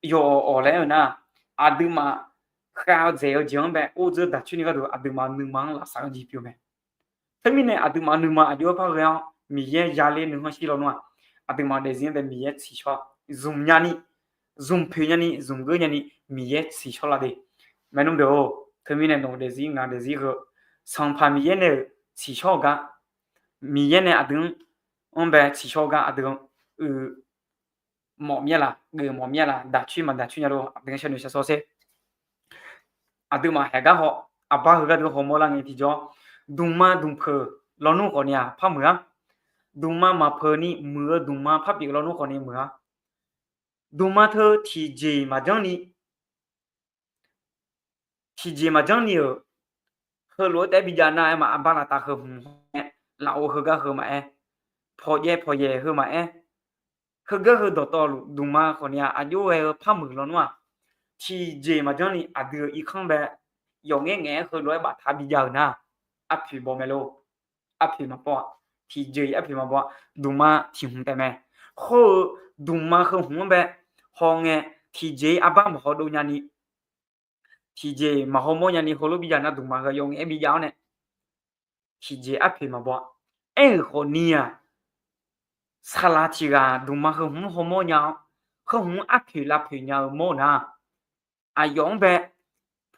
yawf awq laer aer-eu nar, aqduimaf khav-eu dzaeq-eu jeq-anr bae or dzeur daq coer ni gharduq aqduimaf nuima-anr lavsav-eu jeq pyeuf mae. Teumirnae aqduimaf nuima aqjox-aer par ghae-awr Miqyaer yaler nuikhanr shir lawnmr-aq, aqduimaf daefzir-anr bae Miqyaer tsiqshawr, zmq nya ni, zmq poeq nya ni, zmq geur nya ni, Miqyaer tsiqshawr lar de. Maernmr deuq-or, teumirnae nawq-eu daefzir ngaq daefzir heu, Sanqpaq Miqyaer nae-euq tsiqshawr-eu gar, Miqyaer nae aqdui-anr, anr bae tsiqshawr-eu gar aqdui-anr uiq mawf mir-a laf, geuf mawf mir-a laf, daq coer maqdaq coer nya lor, aqdui-anr sharnoeq shar sawr sher. Aqduimaf haeq gar haw, aqbar heu gharduq hawmawr lar ngae tiqjawr, dmqma dmqpeuq lawnmr khawfni-aq par muiq-ar. Dmqma maqpeuq ni muiq-eu dmqma par pyeuf lawnmr khawfni muiq-ar. Dmqma teu tiqjeq maqjanr ni, tiqjeq maqjanr ni-euq, heulof-aer taef-aer bijav nar-aer ma, aqbar laftav heu hmq haw-aer, lafov heugar heu maqaer, pawqjaev pawqyaeq heu maqaer, heugar heu dawqtawvluf dmqma khawfni-aq aqjox ghae-eu par muiq lawnmr-aq, tiqjeq maqjanr ni aqdui-euq irkanr bae yawf ngaer ngaef-aer heulof-aer baftaq bijav-euq nar, arpoeq baw mae lor. Arpoeq maqbaw-aq, tiqjeq-iq arpoeq maqbaw-aq, dmqma tiq hmq taef mae. Hawr-eu dmqma heu hmq-anr bae haw ngae, tiqjeq-iq arbar maqhaw dov nya ni, tiqjeq maqhaw mawr nya ni heulof bijav nar dmqma heu yawf ngaef-aer bijav-awr nae, tiqjeq arpoeq maqbaw-a. Aer-euq khawfni-aq, saqlaq tiq ghaq dmqma heu hmq-anr haw mawr nya-awr, heu hmq-anr arpoeq lavpoeq nya-eu mawr nar, aqyawf-anr bae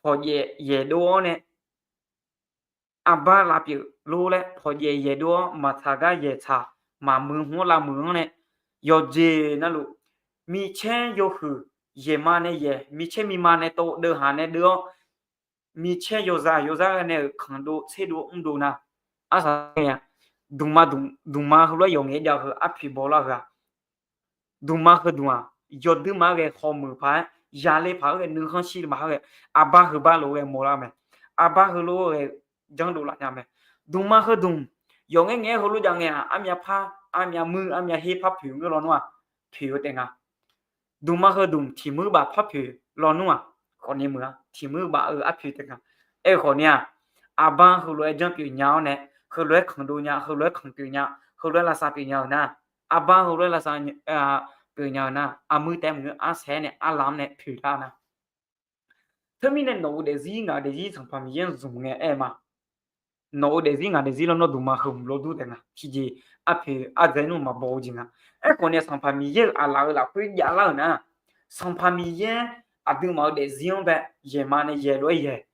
pawqjaev yaeqdov-awr nae, aqbar lavpyeuf lor laer pawqjaev yaeqdov-awr maqtsaq gar yaeqtsaq, maqmuiq hmq-anr lavmuiq-anr nae, yawqjeq navluf, micaer yawhuiq, yaeqma nae yaeq, micaer miqma nae tov, deuvhaq nae deuv-awr, micaer yawzaq yawzar ghae nae-euq kanqdov tserdov mrdov nar, arsaq nya, dmqma dmq, dmqma heulof-aer yawf ngaef jav heu arpoeq baw lar heu-aq, dmqma heudmq-aq, yawduir ma-anr ghae hawmuiq paq-aer, yaler paq-aer ghae, nuikhanr shir paq-aer ghae, aqbar heubar lof-aer ghae mawrlar mae. Aqbar heulof-aer ghae janrdov laf nya mae. Dmqma heudmq, yawf ngaer ngaef-aer heulof jav ngae-aq, armyav par, armyav muir, armyav her par poeq ngeur lawnmr-aq, poeq-eu taef nga. Dmqma heudmq tiq muir baf par poeq lawnmr-aq, khawfni muiq-a, tiq muir baf-eu arpoeq taef nga. Aer-eu khawfni-aq, aqbar heulof-aer janr pyeuf nya-awr nae, heulof-aer kanqdov nya, heulof-aer kanq pyeuf nya, heulof-aer lavsav pyeuf nya-euq nar, aqbar heulof-aer lavsav pyeuf nya-euq nar, armuir taef maqngeur, arsaer nae arlamq nae poeq lar nar. Teumirnae nawq-eu daefzir ngaq-eu daefzir Sanqpaq Miqyaer-anr zmq ngae aer ma. Nawq-eu daefzir ngaq daefzir lawr nawr dmqma heu hmq lawrdur taef nga. Tiqjeq arpoeq ardzaeq nmr maqbaw-eu jeq nga. Aerkhawf nae Sanqpaq Miqyaer-euq aqlaf-eu lafkhoer javlar-euq nar, Sanqpaq Miqyaer aqduimaf-eu daefzir-anr bae yaeqma nae yaeq lof-aer yaeq,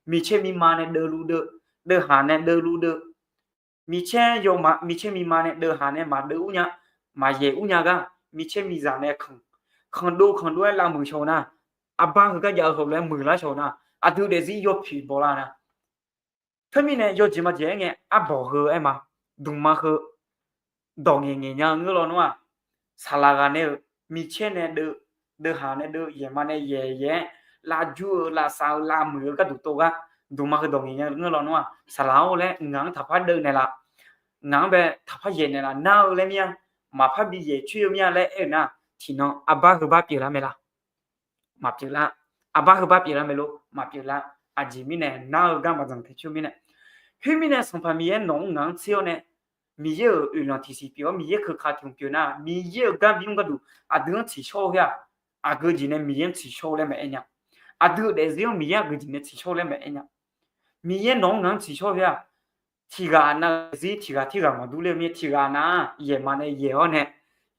micaer miqma nae deuvluf deuv, deuvhaq nae deuvluf deuv, Micaer yawma, micaer mima nae deuvhaq nae maqdeuv ur nya, maqyaeq ur nya gar, micaer mizaq nae kanq, kanqdov kanqdov-aer lavmuiq shaw-eu nar, arbar heugar jav-eu hawlof-aer muiqlar shaw-eu nar, aqdui daefzir yawpoeq bawlar nar. Teumirnae yawjeq majeq-aer ngae arbawq heu-aer ma, dmqma heu dawq ngaeq ngaeq nya-eu ngeur lawnmr-aq, saqlaq ghaq nae-euq micaer nae deuv, deuvhaq nae deuv, yaeqma nae yaeq yaeq-aer lavjur-eu lavsav-eu lavmuiq-eu gharduq tov gar, dmqma heu dawq ngaeq nya ngeur lawnmr-aq, saqlaq-or laer ngaq-anr taqpar deuv naeqlaf, ngaq-anr bae taqpar yaeq naeqlaf nar-eu laer mir-a, maqpar bi yaeq coer-eu mir-a laer aer-eu nar, tiqnan arbar heubar pyeuflar mae la? Maqpyeuf lar. Arbar heubar pyeuflar mae lor? Maqpyeuf lar. Aqjeq mirnae nar-eu gar maqdzanq taeq coer-eu mirnae. Khoermirnae Sanqpaq Miqyaer nawq-anr ngaq-anr tser-awr nae, Miqyaer-euq oeqlanq tiqsiq pyeuf-awr Miqyaer keuka tiq hmq pyeuf nar, Miqyaer-euq gar bimr gharduq aqdui-anr tsiqshawr-eu khoer-aq, aqgeu jeq nae Miqyaer-anr tsiqshawr-eu laer maqaer nya. Aqdui-euq daefzir-anr Miqyaer aqgeu jeq nae tsiqshawr-eu laer maqaer nya. Miqyaer nawq-anr ngaq-anr tsiqshawr-eu khoer-aq, tiqghaq nav-eu daefzir tiqghaq tirghaq maqdur ler-eu mir-aer, tiqghaq nav-aq yaeqma nae yaeq-awr nae,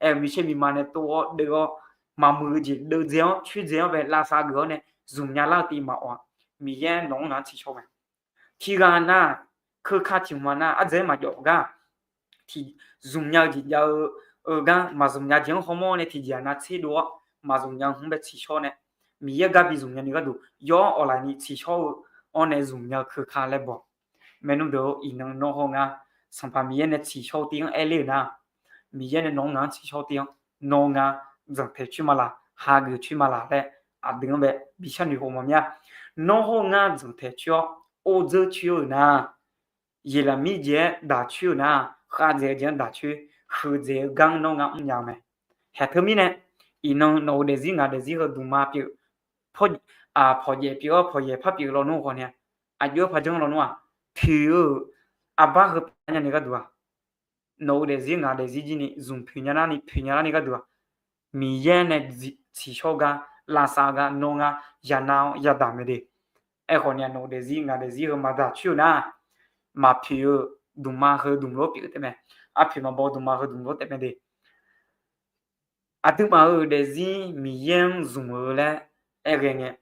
aer-eu micaer mima nae tov-awr deuv-awr, maqmuiq-eu jeq deuvdzae-awr coerdzae-awr bae lavsav geuf-awr nae zmqnya lar-eu tiv maqawf-a. Miqyaer nawq-anr ngaq-anr tsiqshawr mae. Tiqghaq nav-aq, keuka tiq hmq-aq nav ardzaeq-aer maqjawf gar, zmqnya-eu jeq jav-eu, eu gar maqzmq nya jeq-anr hawmawr-awr nae tiqjeq-aq nav tserdov-awr maqzmq nya-eu hmq-anr bae tsiqshawr nae, Miqyaer-euq gar bi zmqnya ni gharduq yawr awqlaf ni tsiqshawr-eu awr nae zmqnya-eu keuka laer baw. Maernmr deuq-or, iqnan nawr haw ngar Sanqpaq Miqyaer nae tsiqshawr-eu tiv-anr aer ler-euq nar, Miqyaer nae nawq-anr ngaq-anr tsiqshawr-eu tiv-anr nawr ngar dzanqtaeq coer ma laq, hageuf coer ma laq laer aqdui-anr bae bi sharnoeq khof mawf mir-a. Nawr haw ngar dzanqtaeq coer-awr, or dzeur coer-euq nar, yeqlaqmir jeq-aer daq coer-euq nar, khavdzaeq-eu jeq-anr daq coer, huiqdzaeq-eu gar nawr ngar mrnya-eu mae. Haeq teumirnae, iqnan nawq-euq daefzir ngaq daefzir heu dmqma pyeuf, pawqjaeq pyeuf-awr pawqyaeq par pyeuf lawnmr khawf ni-a, aqjox-aer par janr lawnmr-aq, poeq-eu arbar heu pyeuf nya ni gharduq-aq, nawq-euq daefzir ngaq daefzir jir ni zmq poeq nya larni poeq nya larni gharduq-aq, Miqyaer nae tsiqshawr gar, lavsav gar nawr ngar yanav-awr yadaq mae de. Aerkhawf ni-a nawq-euq daefzir ngaq daefzir heu maqdaq coer-eu nar, maqpoeq-eu dmqma heu dmq lof pyeuf taef mae. Arpoeq maqbaw dmqma heu dmq lof taef mae de. Aqduimaf-euq daefzir Miqyaer-anr zmq-eu laer aer ghae ngae,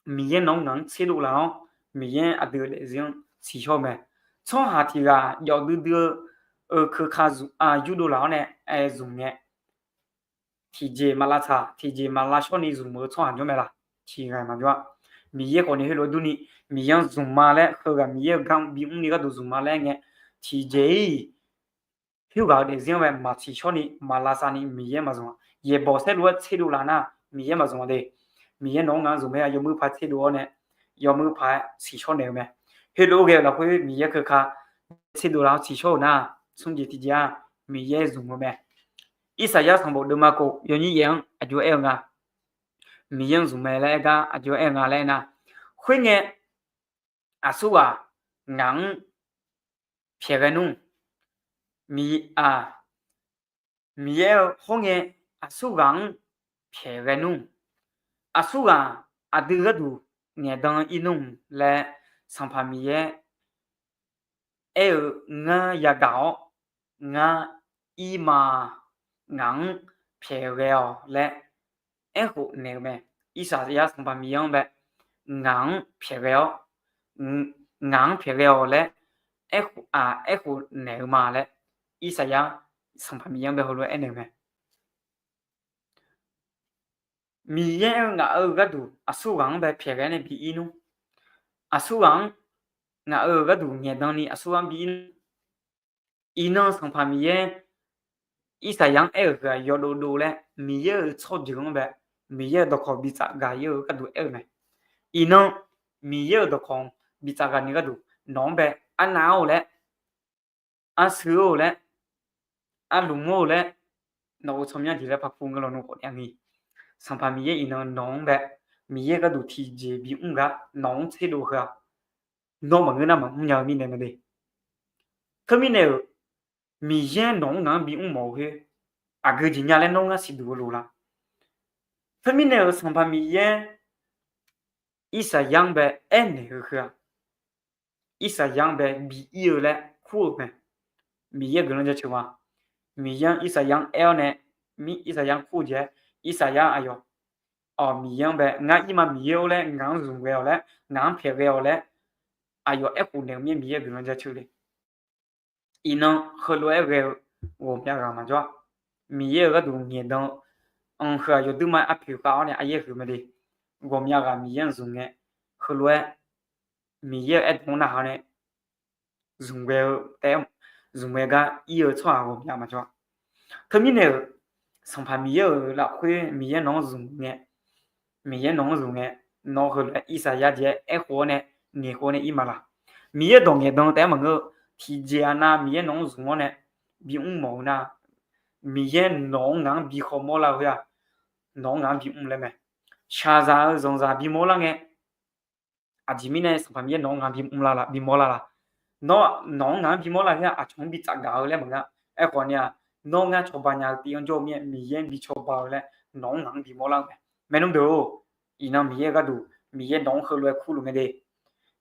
Miqyaer nawq-anr ngaq-anr tserdov laf-awr, Miqyaer aqdui-euq daefzir-anr tsiqshawr-eu mae. Tsawrhaq tiq ghaq jawf duidui-eu, eu keuka yurdov laf-awr nae aer zmq ngae, tiqjeq maq lavtsaq tiqjeq maq lavshawr ni zmq-eu tsawrhaq jawr mae laq? Tiqghaq maqjawr-a. Miqyaer khawf ni heulof-aer durni, Miqyaer-anr zmq ma laer heughaq Miqyaer-euq gar bimr ni gharduq zmq ma laer ngae, tiqjeq-iq khoerghaq-euq daefzir-anr bae maq tsiqshawr ni maq lavsav ni Miqyaer maqzmq-a. Yaeqbawq saerlu-aer tserdov laf nar Miqyaer maqzmq-a de. Miqyaer nawq-anr ngaq-anr zmq mae-a, yawmuiq paq tserdov-awr nae yawmuiq paq-aer tsiqshawr naeq-eu mae. Heulof-aer ghae-eu lafkhoer Miqyaer keuka tserdov laf-awr tsiqshawr-euq nar, smr jeq tiqjeq-aq Miqyaer zmq-eu mae. Irsaqyar sanqbof deuvma khof yawnyir yaef-anr aqjox aer-eu nga. Miqyaer-anr zmq mae laer aer gar aqjox aer-eu nga laer aer nar, khoerngae aqsurghaq ngaq-anr pyaeqghae nmr. Miq-a, Miqyaer-eu hawrngae aqsurghaq-anr pyaeqghae nmr. Aqsurghaq aqdui gharduq ngaeqdan ir nmr laer Sanqpaq Miqyaer aer-eu, ngar yagaq-awr ngar ir ma, ngaq-anr pyaeqghae-awq laer aerkhof naeq-eu mae. Irsaqyar Sanqpaq Miqyaer-anr bae ngaq-anr pyaeqghae-awr, ngaq-anr pyaeqghae-awq laer aerkhof, aerkhof naeq-eu ma laer Irsaqyar Sanqpaq Miqyaer-anr bae heulof-aer aernaeq-eu mae. Miqyaer-eu ngaq-euq gharduq aqsurghaq-anr bae pyaeqghae nae bi ir nmr. Aqsurghaq-anr, ngaq-euq gharduq ngaeqdan ni aqsurghaq-anr bi ir nmr. Iqnan Sanqpaq Miqyaer Irsaqyar-anr aer-euq heu-aq yawdov dov laer Miqyaer-euq tsawrjeuq-anr bae, Miqyaer-euq dawqkawq bi tsafgaq ir-eu gharduq aer-eu mae. Iqnan Miqyaer-euq dawqkawq bi tsafgaq ni gharduq nawq-anr bae arnav-or laer, arsui-or laer, arlmq-or laer, nawq-euq tsawrmyanr jeq laer par kur ngeur lawnmr khawf ni-a ngir. Sanqpaq Miqyaer iqnan nawq-anr bae Miqyaer gharduq tiqjeq bimr gar nawq-anr tserdov heu-aq, nawr maqngeur nar maqmr nya-eu mirnae mae de. Teumirnae-euq Miqyaer nawq-anr ngaq-anr bimr mawf-eu khoer aqgeu jeq nya laer nawr ngar siqduq-eu loq la? Teumirnae-euq Sanqpaq Miqyaer Irsaqyar-anr bae aernaeq-eu heu-aq, Irsaqyar-anr bae bi ir-eu laer kur-eu mae. Miqyaer guiqlanq jaceuq ma. Miqyaer-anr Irsaqyar-anr aer-awr nae, Irsaqyar-anr kur-eu jeq-aer, Irsaqyar aqyawf, awq, Miqyaer-anr bae ngar ir ma Miqyaer-or laer ngaq-anr zmq ghae-awq laer ngaq-anr pyaeq ghae-awq laer aqyawf aerkhof naeq-eu mir-aer Miqyaer guiqlanq jaceuq le. Iqnan heulof-aer ghae-eu ghawqmya ghaq maqjawr-a. Miqyaer-euq gharduq ngaeqdan-eu anr heu-aq yawduir ma-aer arpoeq khav-awr nae aryaer huiq mae de. Ghawqmya ghaq Miqyaer-anr zmq ngae, heulof-aer Miqyaer-euq aerdawq-anr narhaq-awr nae zmq ghae-eu taef, zmq ghae gar ir-eu tsawrhaq ghawqmya maqjawr-a. Teumirnae-euq Sanqpaq Miqyaer-euq lafkhoer Miqyaer nawq-anr zmq ngae, Miqyaer nawq-anr zmq ngae, nawr heulof-aer Irsaqyar jeq-aer aerkhof-awr nae ngaeqkhof-awr nae ir ma laq. Miqyaer dawq ngaeqdan taef-aer maqngeur-eu, tiqjeq aqnav Miqyaer nawq-anr zmq-awr nae bimr mawf-eu nar, Miqyaer nawq-anr ngaq-anr bi khawmawr lar-eu khoer-aq, nawq-anr ngaq-anr bimr laer mae. Shaqzaq-eu zanqzaq bimawr lar ngae, aqjeq mirnae Sanqpaq Miqyaer nawq-anr ngaq-anr bimr lar laq, bimawr lar laq. Nawr nawq-anr ngaq-anr bimawr lar khoer-aq, aqcawq-anr bi tsafgaq-eu laer maqngeur-a. Aerkhawf ni-aq, nawr ngar cawba nya-eu tiv-anr jawr-eu mir-aer Miqyaer-anr bi cawba-eu laer nawq-anr ngaq-anr bimawr lar-eu mae. Maernmr deuq-or, iqnan Miqyaer-euq gharduq Miqyaer nawq-anr heulof-aer kurluf mae de.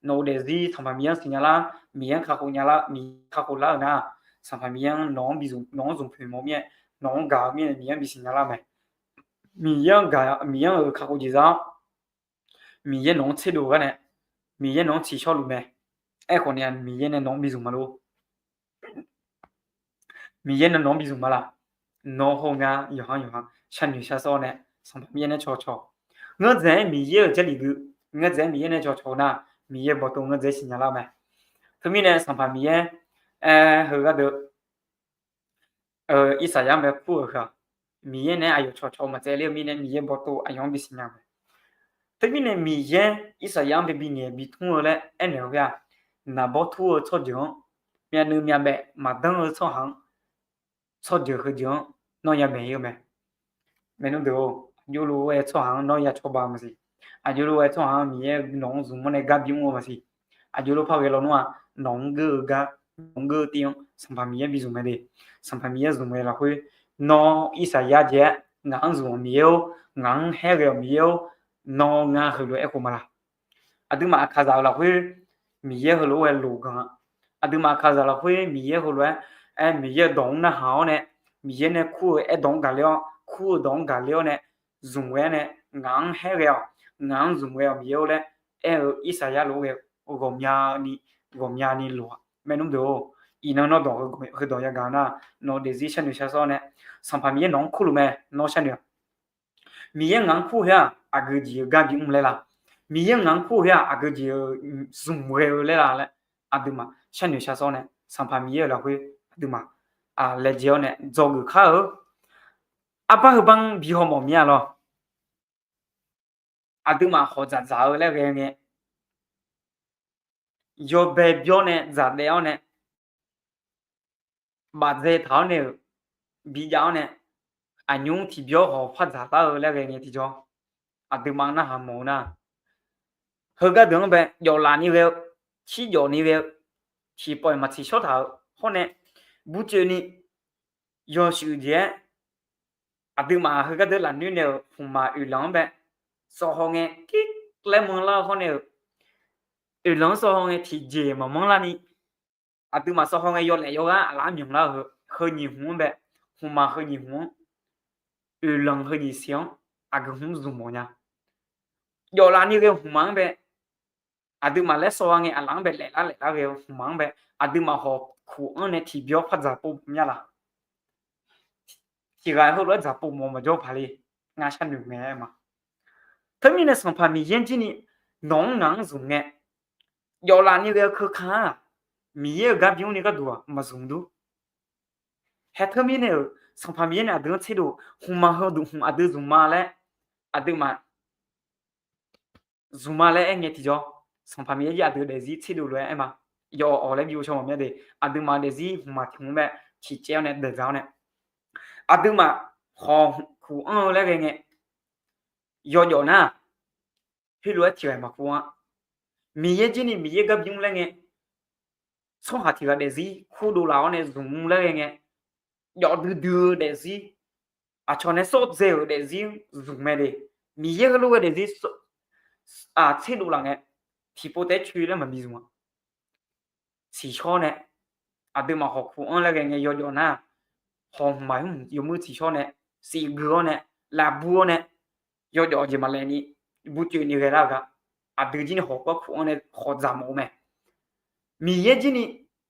Nawq-euq daefzir Sanqpaq Miqyaer-anr siqnya lar, Miqyaer-anr kakhof nya lar, Miqyaer kakhof lar-euq nar, Sanqpaq Miqyaer-anr nawq-anr bi zmq, nawq-anr zmq poeq mawf mir-aer, nawq-anr gaq-eu mir-aer Miqyaer-anr bi siqnya lar mae. Miqyaer-anr gaq, Miqyaer-euq kakhof jeq za-awr, Miqyaer nawq-anr tserdov-eu gar nae, Miqyaer nawq-anr tsiqshawr luf mae. Aerkhawf ni-aq, Miqyaer nae nawq-anr bi zmq ma lor. Miqyaer nae nawq-anr bi zmq ma laq. Nawr hawr ngar yawqha yawqha sharnoeq sharsawr nae Sanqpaq Miqyaer nae cawqcawq. Ngeur dzaeq-aer Miqyaer-euq jarlif gui, ngeur dzaeq-aer Miqyaer nae cawqcawq nar, Miqyaer bawqtov ngeur dzaeq-aer siqnya lar mae. Teumirnae Sanqpaq Miqyaer aer heu gharduq Irsaqyar-anr bae kur-euq heu-aq, Miqyaer nae aqyawf cawqcawq maqtsaevler-eu mirnae Miqyaer bawqtov aqyawf-anr bi siqnya mae. Teumirnae Miqyaer Irsaqyar-anr bae bingaeq bitmr-eu laer aernaeq-eu khoer-aq, naqbawr tur-eu tsawrjeuq-anr, myavnuiv myavbaef maqdanr-eu tsawrhaq-anr, tsawrjeuq heujeuq-anr nawr yamaeq ir-eu mae. Maernmr deuq-or, aqjox lof-aer tsawrhaq-anr nawr ya cawba-eu maqsiq. Aqjox lof-aer tsawrhaq-anr Miqyaer nawq-anr zmq-awr nae gar bimr-eu maqsiq. Aqjox lof par ghae lawnmr-aq, nawq-anr geur-eu gar, nawq-anr geur-eu tiv-anr Sanqpaq Miqyaer bi zmq mae de. Sanqpaq Miqyaer zmq mae lafkhoer, nawr Irsaqyar jeq-aer ngaq-anr zmq-awq Miqyaer-or, ngaq-anr haer ghae-awq Miqyaer-or, nawr ngar heulof-aer aerkhof ma laq. Aqduimaf aqkaqzaq-euq lafkhoer Miqyaer heulof-aer loq ganq-a. Aqduimaf aqkaqzaq lafkhoer Miqyaer heulof-aer, aer, Miqyaer-euq dawq-anr narhaq-awr nae, Miqyaer nae kur-eu aerdawq-anr gaqler-awr, kur-eu dawq-anr gaqler-awr nae, zmq ghae-awr nae, ngaq-anr haer ghae-awq, ngaq-anr zmq ghae-awq Miqyaer-or laer aer-eu Irsaqyar lof-aer ghae-eu ghawqmyani, ghawqmyani loq-aq. Maernmr deuq-or, iqnan nawr dawq heudawq yagaq nar, nawq-eu daefzir sharnoeq sharsawr nae, Sanqpaq Miqyaer nawq-anr kurluf mae, nawr sharnoeq-aq. Miqyaer ngaq-anr kur-eu khoer-aq, aqgeu jeq-eu gar bimr laer laq? Miqyaer ngaq-anr kur-eu khoer-aq, aqgeu jeq-eu zmq ghae-eu laer laq laer, aqduimaf sharnoeq sharsawr nae Sanqpaq Miqyaer-euq lafkhoer aqduimaf laejae-awr nae dzawgeuf kar-eu. Arbar heubar-anr bi hawmawf mir-a lawr. Aqduimaf hawq dzaqdzaq-eu laer ghae ngae, yawbae byawr nae dzaqdaev-awr nae, bafdzae taq-awr nae-euq bijav-awr nae, aqnymr tiqbyawr hawq par dzaqlar-eu laer ghae ngae tiqjawr, aqduimaf narhaq mawf-eu nar, heugar deuq-anr bae jawflaf ni ghae-eu, cirjawf ni ghae-eu, tiqpawf-iq maq tsiqshawr taq-euq hawr nae, burcoev ni yawshuif jeq-aer, aqduimaf heugar deuq lafnoer nae-euq hmqmaq oeqlanq-anr bae sawv haw ngae, tirlaer manrlar-eu hawr nae-euq, oeqlanq-anr sawv haw ngae tiqjeq maqmanr larni, aqduimaf sawv haw ngae yawlaeq yawghaq aqlaf-anr myanqlar-eu heu, heu nyiq hmq-anr bae, hmqmaq heu nyiq hmq-anr, oeqlanq heu nyiq siq-anr, aqgeu hmq zmq mawf nya. Jawflaf ni ghae-eu hmqmaq-anr bae, aqduimaf laer sawv haw ngae aqlaf-anr bae laeqlar laeqlar ghae-eu hmqmaq-anr bae, aqduimaf hawq kuq-anr nae tiqbyawr par dzaqpov mawf mya laq? Tiqghaq heulof-aer dzaqpov mawf maqjawr paq le. Ngar sharnoeq ngae aer ma. Teumirnae Sanqpaq Miqyaer jir ni nawq-anr ngaq-anr zmq ngae, jawflaf ni ghae-eu keuka-aq, Miqyaer-euq gar bimr ni gharduq-aq maqzmq dur. Haer teumirnae-euq Sanqpaq Miqyaer nae aqdui-anr tserdov, hmqmaq heu duq hmq aqdui zmq ma laer, aqduimaf zmq ma laer aer ngae tiqjawr, Sanqpaq Miqyaer jir aqdui-eu daefzir tserdov lof-aer aer ma. Yawf awq laer bi ghovshaw mawf mya de, aqduimaf daefzir hmqmaq tiq hmq-anr bae tiqcaev-awr nae daeqdzaq-awr nae, aqduimaf hawq kuq anr-eu laer ghae ngae, yawjawf nar, heulof-aer tiqghaq maqkuv-a. Miqyaer jir ni Miqyaer gar bimr laer ngae, tsawrhaq tiqghaq daefzir kurdov laf-awr nae zmq laer ghae ngae, jawf duidui-eu daefzir, aqcawq nae sawr dzae-euq daefzir zmq mae de. Miqyaer heulof-aer daefzir tserdov laf ngae, tiqpov taef-aer coe laer maqbi zmq-a. Siqshawr nae, aqduimaf hawq kuq anr laer ghae ngae yawjawf nar, hawq hmqmaq hmq yawmuir siqshawr nae, siqgui-awr nae, lavbur-awr nae, yawjawf jeq maqlaeni, burcoeni ghae lar-eu gar, aqdui jir ni hawq gar kuq anr nae hawq dzaq mawf-eu mae. Miqyaer jir ni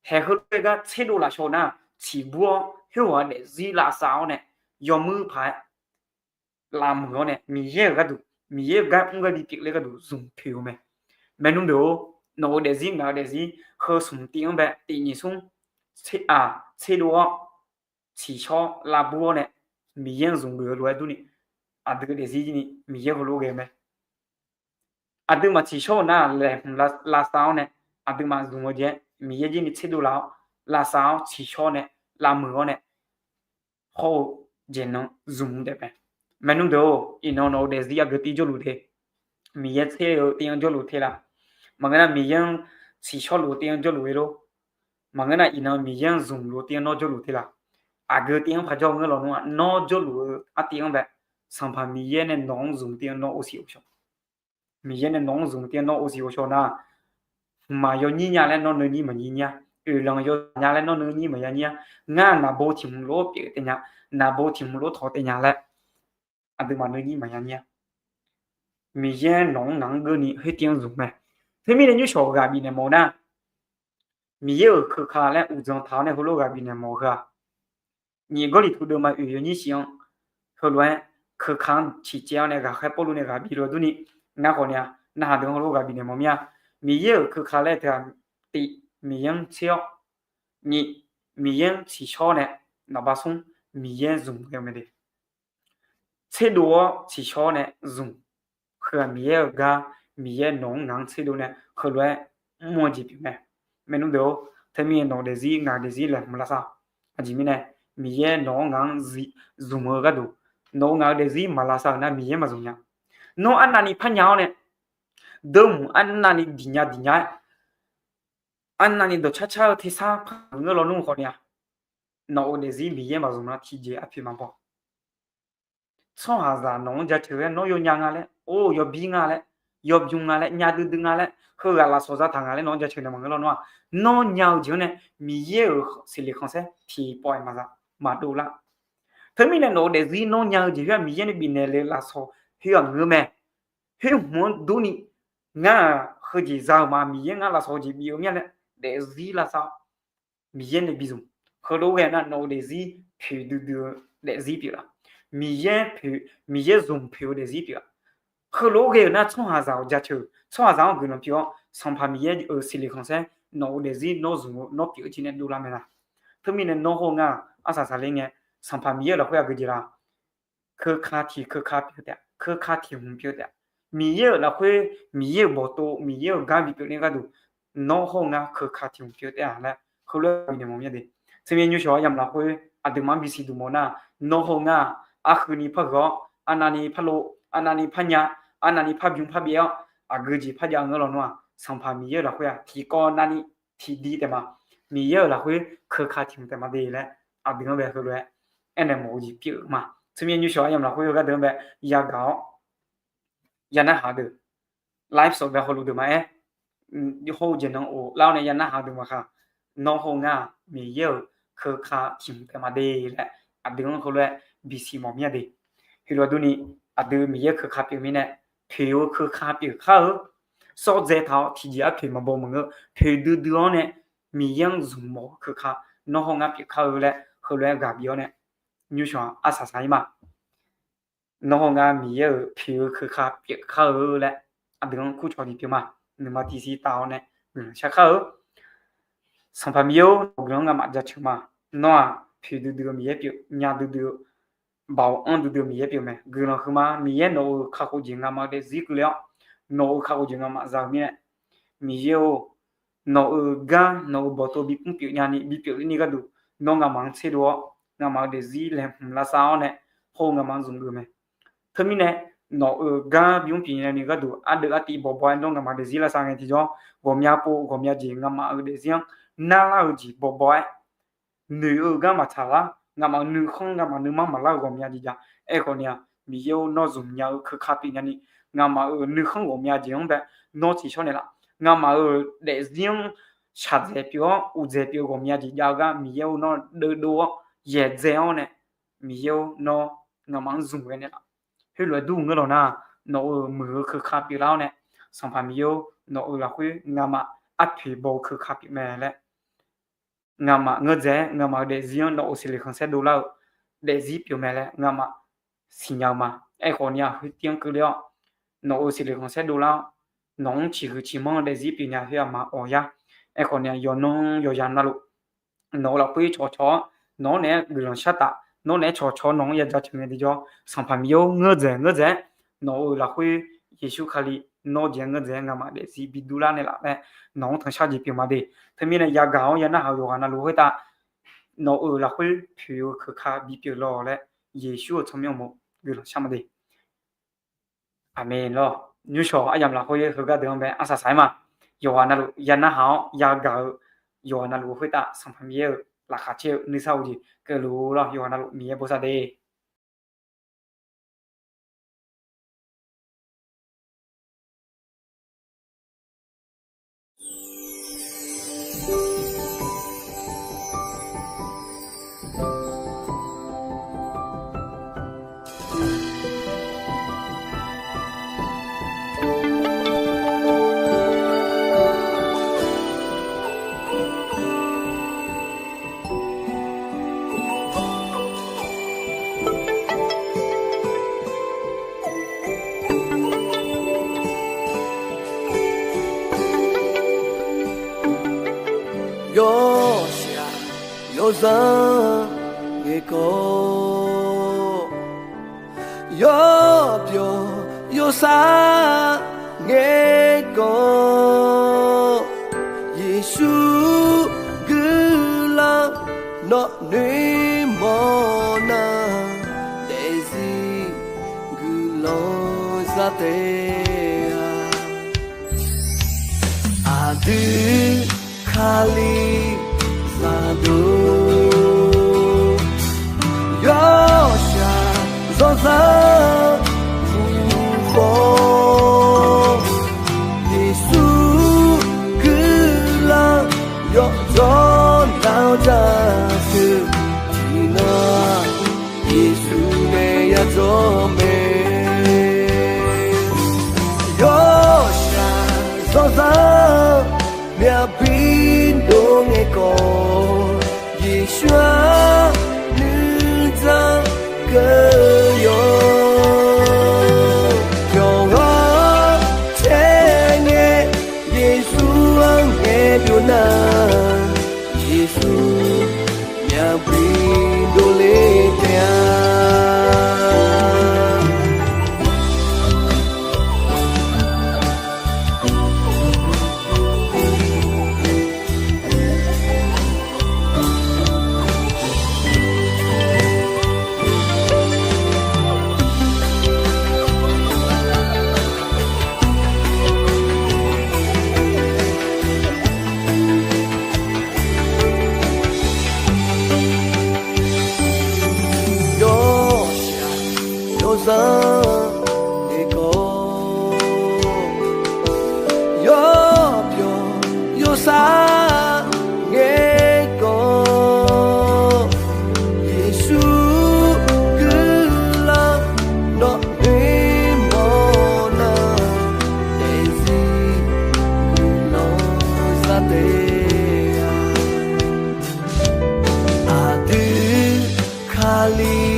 Taeq heulof-aer gar tserdov lafshawr nar, ciqbur-awr khoerghaq-anr daefzir lavsav-awr nae, yawmuir paq-aer lavmuiq-awr nae, Miqyaer-euq gharduq, Miqyaer-euq gar mr gharbi pyeufler gharduq zmq poeq-eu mae. Maernmr deuq-or, nawq-eu daefzir ngaq-eu daefzir heu smq tiv-anr bae tiq nyiq smr tserdov-awr, tsiqshawr lavbur-awr nae, Miqyaer-anr zmq geuf-eu lof-aer durni, aqdui daefzir jirni Miqyaer heulof-aer ghae-eu mae. Aqduimaf tsiqshawr-eu nar laeqhmq lavsav-awr nae, aqduimaf zmq-eu jeq-aer Miqyaer jirni tserdov laf-awr, lavsav-awr tsiqshawr nae, lavmuiq-awr nae, hawr-eu jeq nan zmq daef mae. Maernmr deuq-or, iqnan nawq-eu daefzir aqgeu tiv jawrluf de. Miqyaer tser-eu tiv-anr jawrluf te laf? Maqngeur nar Miqyaer-anr tsiqshawr luf-eu tiv-anr jawrluf-e lor? Maqngeur nar iqnan Miqyaer-anr zmqluf tiv-anr nawr jawrluf te laf? Aqgeu tiv-anr par jawr-eu ngeur lawnmr-aq, nawr jawrluf-eu artiv-anr bae, Sanqpaq Miqyaer nae nawq-anr zmq tiv-anr nawr ov siq ov shaw. Miqyaer nae nawq-anr zmq tiv-anr nawr ov siq ov shaw nar, hmqmaq yawnyir nya laer nawr nuinyir maqnyir nyir-a. Oeqlanq yawzaq nya laer nawr nuinyir maqya nyir-a. Ngar naqbo tiq hmq lof-aer pyeuf taef nya, naqbo tiq hmq lof-aer tawq taef nya laer, aqduimaf nuinyir maqya nyir-a. Miqyaer nawq-anr ngaq-anr geurni khoer tiv-anr zmq mae. Teumirnae nymrshawq ghaq bifnaeq mawf-eu nar, Miqyaer-euq keuka laer uqdzan taq-awr nae heulof ghaq bifnaeq mawf-eu heu-aq, nyiq Gawrliqtu deuvma oeq yawnyir shif-anr, heulof-aer keuka-anr ciqcaev-awr nae ghaqkhaer Pawrluv nae ghaq bif lof-aer durni, ngar khawf ni-a, narhaq deuq-anr heulof ghaq bifnaeq mawf mir-a. Miqyaer-euq keuka laer teu-aq, tiv, Miqyaer-anr tser-awr, nyiq, Miqyaer-anr tsiqshawr nae, naqba smr, Miqyaer zmq ghae-eu mae de. Tserdov-awr tsiqshawr nae zmq. Heu-aq Miqyaer-euq gar, Miqyaer nawq-anr ngaq-anr tserdov nae heulof-aer mr-eu jeq pyeuf mae. Maernmr deuq-or, teumirnae nawq-eu daefzir ngaq-eu daefzir laeqhmq lavsav. Aqjeq mirnae, Miqyaer nawq-anr ngaq-anr zmq-eu gharduq, nawq-eu ngaq-eu daefzir maq lavsav-euq nar Miqyaer maqzmq nya. Nawr arnavni parnya-awr nae, deuvmuiq arnavni diqnya diqnya-aer, arnavni dawqcar car-eu tersar par ngeur lawnmr khawf ni-a, nawq-eu daefzir Miqyaer maqzmq nar tiqjeq arpoeq maqbaw. Tsawrhaqzaq nawq-anr jaceuq-aer nawr yawnya nga laer, or yawbir nga laer, yawbymr nga laer, nya duidui nga laer, heughaq lafsawq zataq nga laer nawq-anr jaceuq naeq maqngeur lawnmr-aq, nawr nya-eu jeq-anr nae Miqyaer-euq siqleq khanqsaer tiqpawf-aer maqza maqdov lar. Teumirnae nawq-eu daefzir nawr nya-eu jeq khoer-aq Miqyaer nae bifnaeq le lafsawq khoer-aq ngeur mae. Khoer hmq-anr durni, ngar-aq heujeq za-euq ma, Miqyaer ngar lafsawq jeq bif-eu mir-a laer daefzir lavsav-awr, Miqyaer nae bizmq. Heulof-aer ghae nar nawq-eu daefzir poeq duidui-eu daefzir pyeuf-a. Miqyaer poeq, Miqyaer zmq poeq-eu daefzir pyeuf-a. Heulof-aer ghae-euq nar tsawrhaqzaq-awq jaceuq, tsawrhaqzaq-anr guiqlanq pyeuf-awr Sanqpaq Miqyaer-euq siqleq khanqsaer nawq-eu daefzir nawr zmq-eu nawr pyeuf-eu jeq nae dovlar mae la. Teumirnae nawr hawr-eu ngar-aq arsaq saqler ngae, Sanqpaq Miqyaer-euq lafkhoer aqgeujeq la? Keuka tiq keuka pyeuf taef-a, keuka tiq hmq pyeuf taef-a. Miqyaer-euq lafkhoer, Miqyaer-euq bawqtov, Miqyaer-euq gar bipyeuf ler gharduq, nawr hawr-eu ngar keuka tiq hmq pyeuf taef-a laer heulof-aer bifnaeq mawf mir-a de. Teumirnae nymrshawq-aer yamq lafkhoer aqduimaf-anr bisiq duq mawf nar, nawr hawr-eu ngar-aq, arhuini par gheu-awr, arnavni par lov, arnavni par nya, arnavni par bymr par byaev-awr, aqgeujeq par jav-eu ngeur lawnmr-aq, Sanqpaq Miqyaer-euq lafkhoer-aq tiqkawv navni tiqdi taef ma. Miqyaer-euq lafkhoer keuka tiq hmq taef ma de laer aqdui-anr bae heulof-aer aernaeq mawf-eu jeq pyeuf-eu ma. Teumirnae nymrshawq-aer yamq lafkhoer heugar deuq-anr bae yagaq-awr, ya narhaq deuq, live sawq bae hawluf deuq maqaer, hawr-eu jeq nan of lar-awr nae ya narhaq deuq maqkhaq, nawr hawr-eu ngar-aq Miqyaer-euq keuka tiq hmq taef ma de laer aqdui-anr heulof-aer bisiq mawf mir-a de. Heulof-aer durni, aqdui Miqyaer keuka pyeuf mirnae, poeq-eu keuka pyeuf kar-eu, sawr dzae taq-awr tiqjeq arpoeq maqbaw maqngeur, poeq duidui-awr nae Miqyaer-anr zmq mawf-eu keuka nawr hawr-eu ngar pyeuf kar-eu laer heulof-aer ghaq bif-awr nae, nymrshawq-aq arsaq saq-ir ma. Nawr hawr-eu ngar Miqyaer-euq poeq-eu keuka pyeuf kar-eu laer aqdui-anr kurcawq ni pyeuf ma. Nuima tiqsiq taf-awr nae guiqlanq shar kar-eu. Sanqpaq Miqyaer-or, nawq-eu guiqlanq-anr ngamaf jaceuq ma. Nawr-aq poeq duidui-eu Miqyaer pyeuf, nya duidui-eu, baoq anr duidui-eu Miqyaer pyeuf mae. Guiqlanq huiqma Miqyaer nawq-euq kakhof jeq ngamaf-eu daefzir keuvle-awr, nawq-euq kakhof jeq ngamaf za-eu mirnae, Miqyaer-or, nawq-euq gar nawq-euq bawqtov bipmr pyeuf nyani bipyeuf ler ni gharduq, nawr ngamaf-anr tserdov-awr, ngamaf-euq daefzir laeqhmq lavsav-awr nae, hawr-eu ngamaf-anr zmq geuf mae. Teumirnae, nawq-euq gar bimr pyeuf nyani gharduq ardeuv artiv bawbaw-aer nawr ngamaf-euq daefzir lavsav ngae tiqjawr, ghawqmya pov ghawqmya jeq ngamaf-euq daefzir-anr narlar-eu jeq bawbaw-aer noeq-eu gar maqtsaq lar, ngamaf-euq nuikhanr ngamaf nuima maqlar-eu ghawqmya jeq jav. Aerkhawf ni-aq, Miqyaer-or, nawr zmqnya-eu keuka pyeuf nyani, ngamaf-euq nuikhanr ghawqmya jeq-anr bae nawr tsiqshawr naeqlaf. Ngamaf-euq daefzir-anr shaqdzaeq pyeuf-awr uqdzaeq pyeuf-eu ghawqmya jeq jav-eu gar Miqyaer-or, nawr deuvdov-awr yaeqdzae-awr nae, Miqyaer-or, nawr ngamaf-anr zmq ghae naeqlaf. Khoerlof-aer dur ngeur law nar, nawq-euq muiq-eu keuka pyeuflar-awr nae, Sanqpaq Miqyaer-or, nawq-euq lafkhoer ngamaf arpoeq baw-eu keuka pyeuf mae laer ngamaf ngeur dzaeq-aer ngamaf-euq daefzir-anr nawq-euq siqloeq khanqsaer dovlar-eu daefzir pyeuf mae laer ngamaf siqnya-eu ma. Aerkhawf ni aqhuir tir-anr keuvle-awr, nawq-euq siqloeq khanqsaer dovlar-awr, nawq-anr ciqhuiq ciqmanr-eu daefzir pyeuf nya khoer-aq ma awq yar. Aerkhawf ni yawqnan yawqya navluf nawq-euq lafkhoer cawqcawq-awr, nawq-anr naeq-aer guiqlanq shar taf, nawq-anr naeq-aer cawqcawq nawq-anr ya jaceuq ngae tiqjawr, Sanqpaq Miqyaer-or, ngeur dzaeq ngeur dzaeq-aer nawq-euq lafkhoer Yeqsur Kali nawr jeq-aer ngeur dzaeq-aer ngamaf daefzir bi durlar naeqlaf laer nawq-anr tanqshar jeq pyeuf ma de. Teumirnae yagaq-awr ya narhaq-euq yawqghaq navluf khoertav nawq-euq lafkhoer poeq-eu keuka bipyeuf lawq laer Yeqsur-euq tsawrmyanr uqmov guiqlanq shar ma de. Aqmeq lawr. Nymrshawq aryamq lafkhoer heugar deuq-anr bae arsaq saq-aer ma. Yawqghaq navluf ya narhaq-awr yagaq-eu yawqghaq navluf khoertav Sanqpaq Miqyaer-euq laqkhaq caer-eu nuisar-eu jeq keuvluf lawr. Yawqghaq navluf Miqyaer bosav de. Yawshaq yawzanr ngaeqkawv, yawbyawq yawsar ngaeqkawv, Yeqsur guiqlanq nawq noeqmawf nar, daefzir guiqlanq za taef-a. Aqdui Kali zaqdeuq, yawshaq zanrzanr uqkhawf, Yeqsur guiqlanq yawqdzawr nav-awr jaceuq tiqnan, Yeqsur nae yadzawr mae. Yawshaq zanrzanr myavbi dov ngaeqkawv, Yeqsur-anr nuidzanr keuv yawq. Yawqghaq caer ngae, Yeqsur-anr ngaeqbyov nar, Yeqsur myavbi dovle taef-a. Yawshaq yawzanr ngaeqkawv, yawbyawq yawsar ngaeqkawv, Yeqsur guiqlanq nawq noeqmawf nar, daefzir guiqlanq za taef-a. Aqdui Kali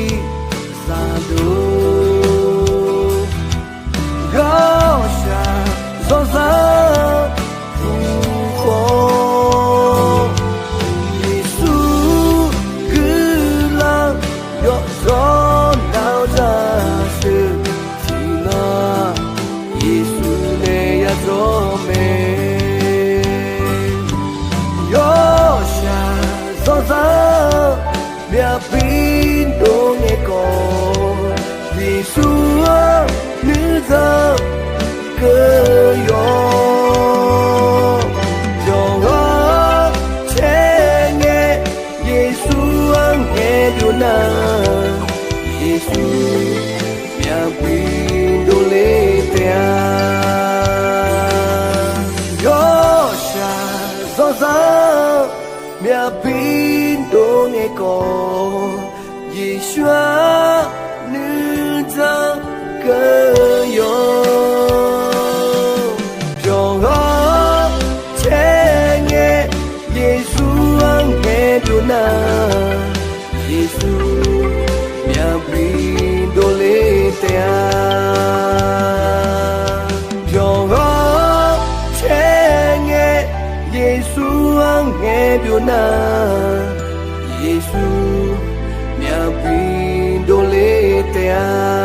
zaqdeuq, yawshaq zanrzanr uqkhawf, Yeqsur guiqlanq yawqdzawr nav-awr jaceuq tiqnan, Yeqsur nae yadzawr mae. Yawshaq zanrzanr myavbi dov ngaeqkawv, Yeqsur-anr nuidzanr keuv yawq. Yawqghaq caer ngae, Yeqsur-anr ngaeqbyov nar, Yeqsur myavbi dovle taef-a. Yawshaq zanrzanr myavbi dov ngaeqkawv, Yeqsur-anr nuidzanr keuv yawq. Yawqghaq caer ngae, Yeqsur-anr ngaeq byov nar, Yeqsur myavbi dovle taef-a. Byawq ghawr caer ngae, Yeqsur-anr ngaeq byov nar, Yeqsur myavbi dovle taef-a.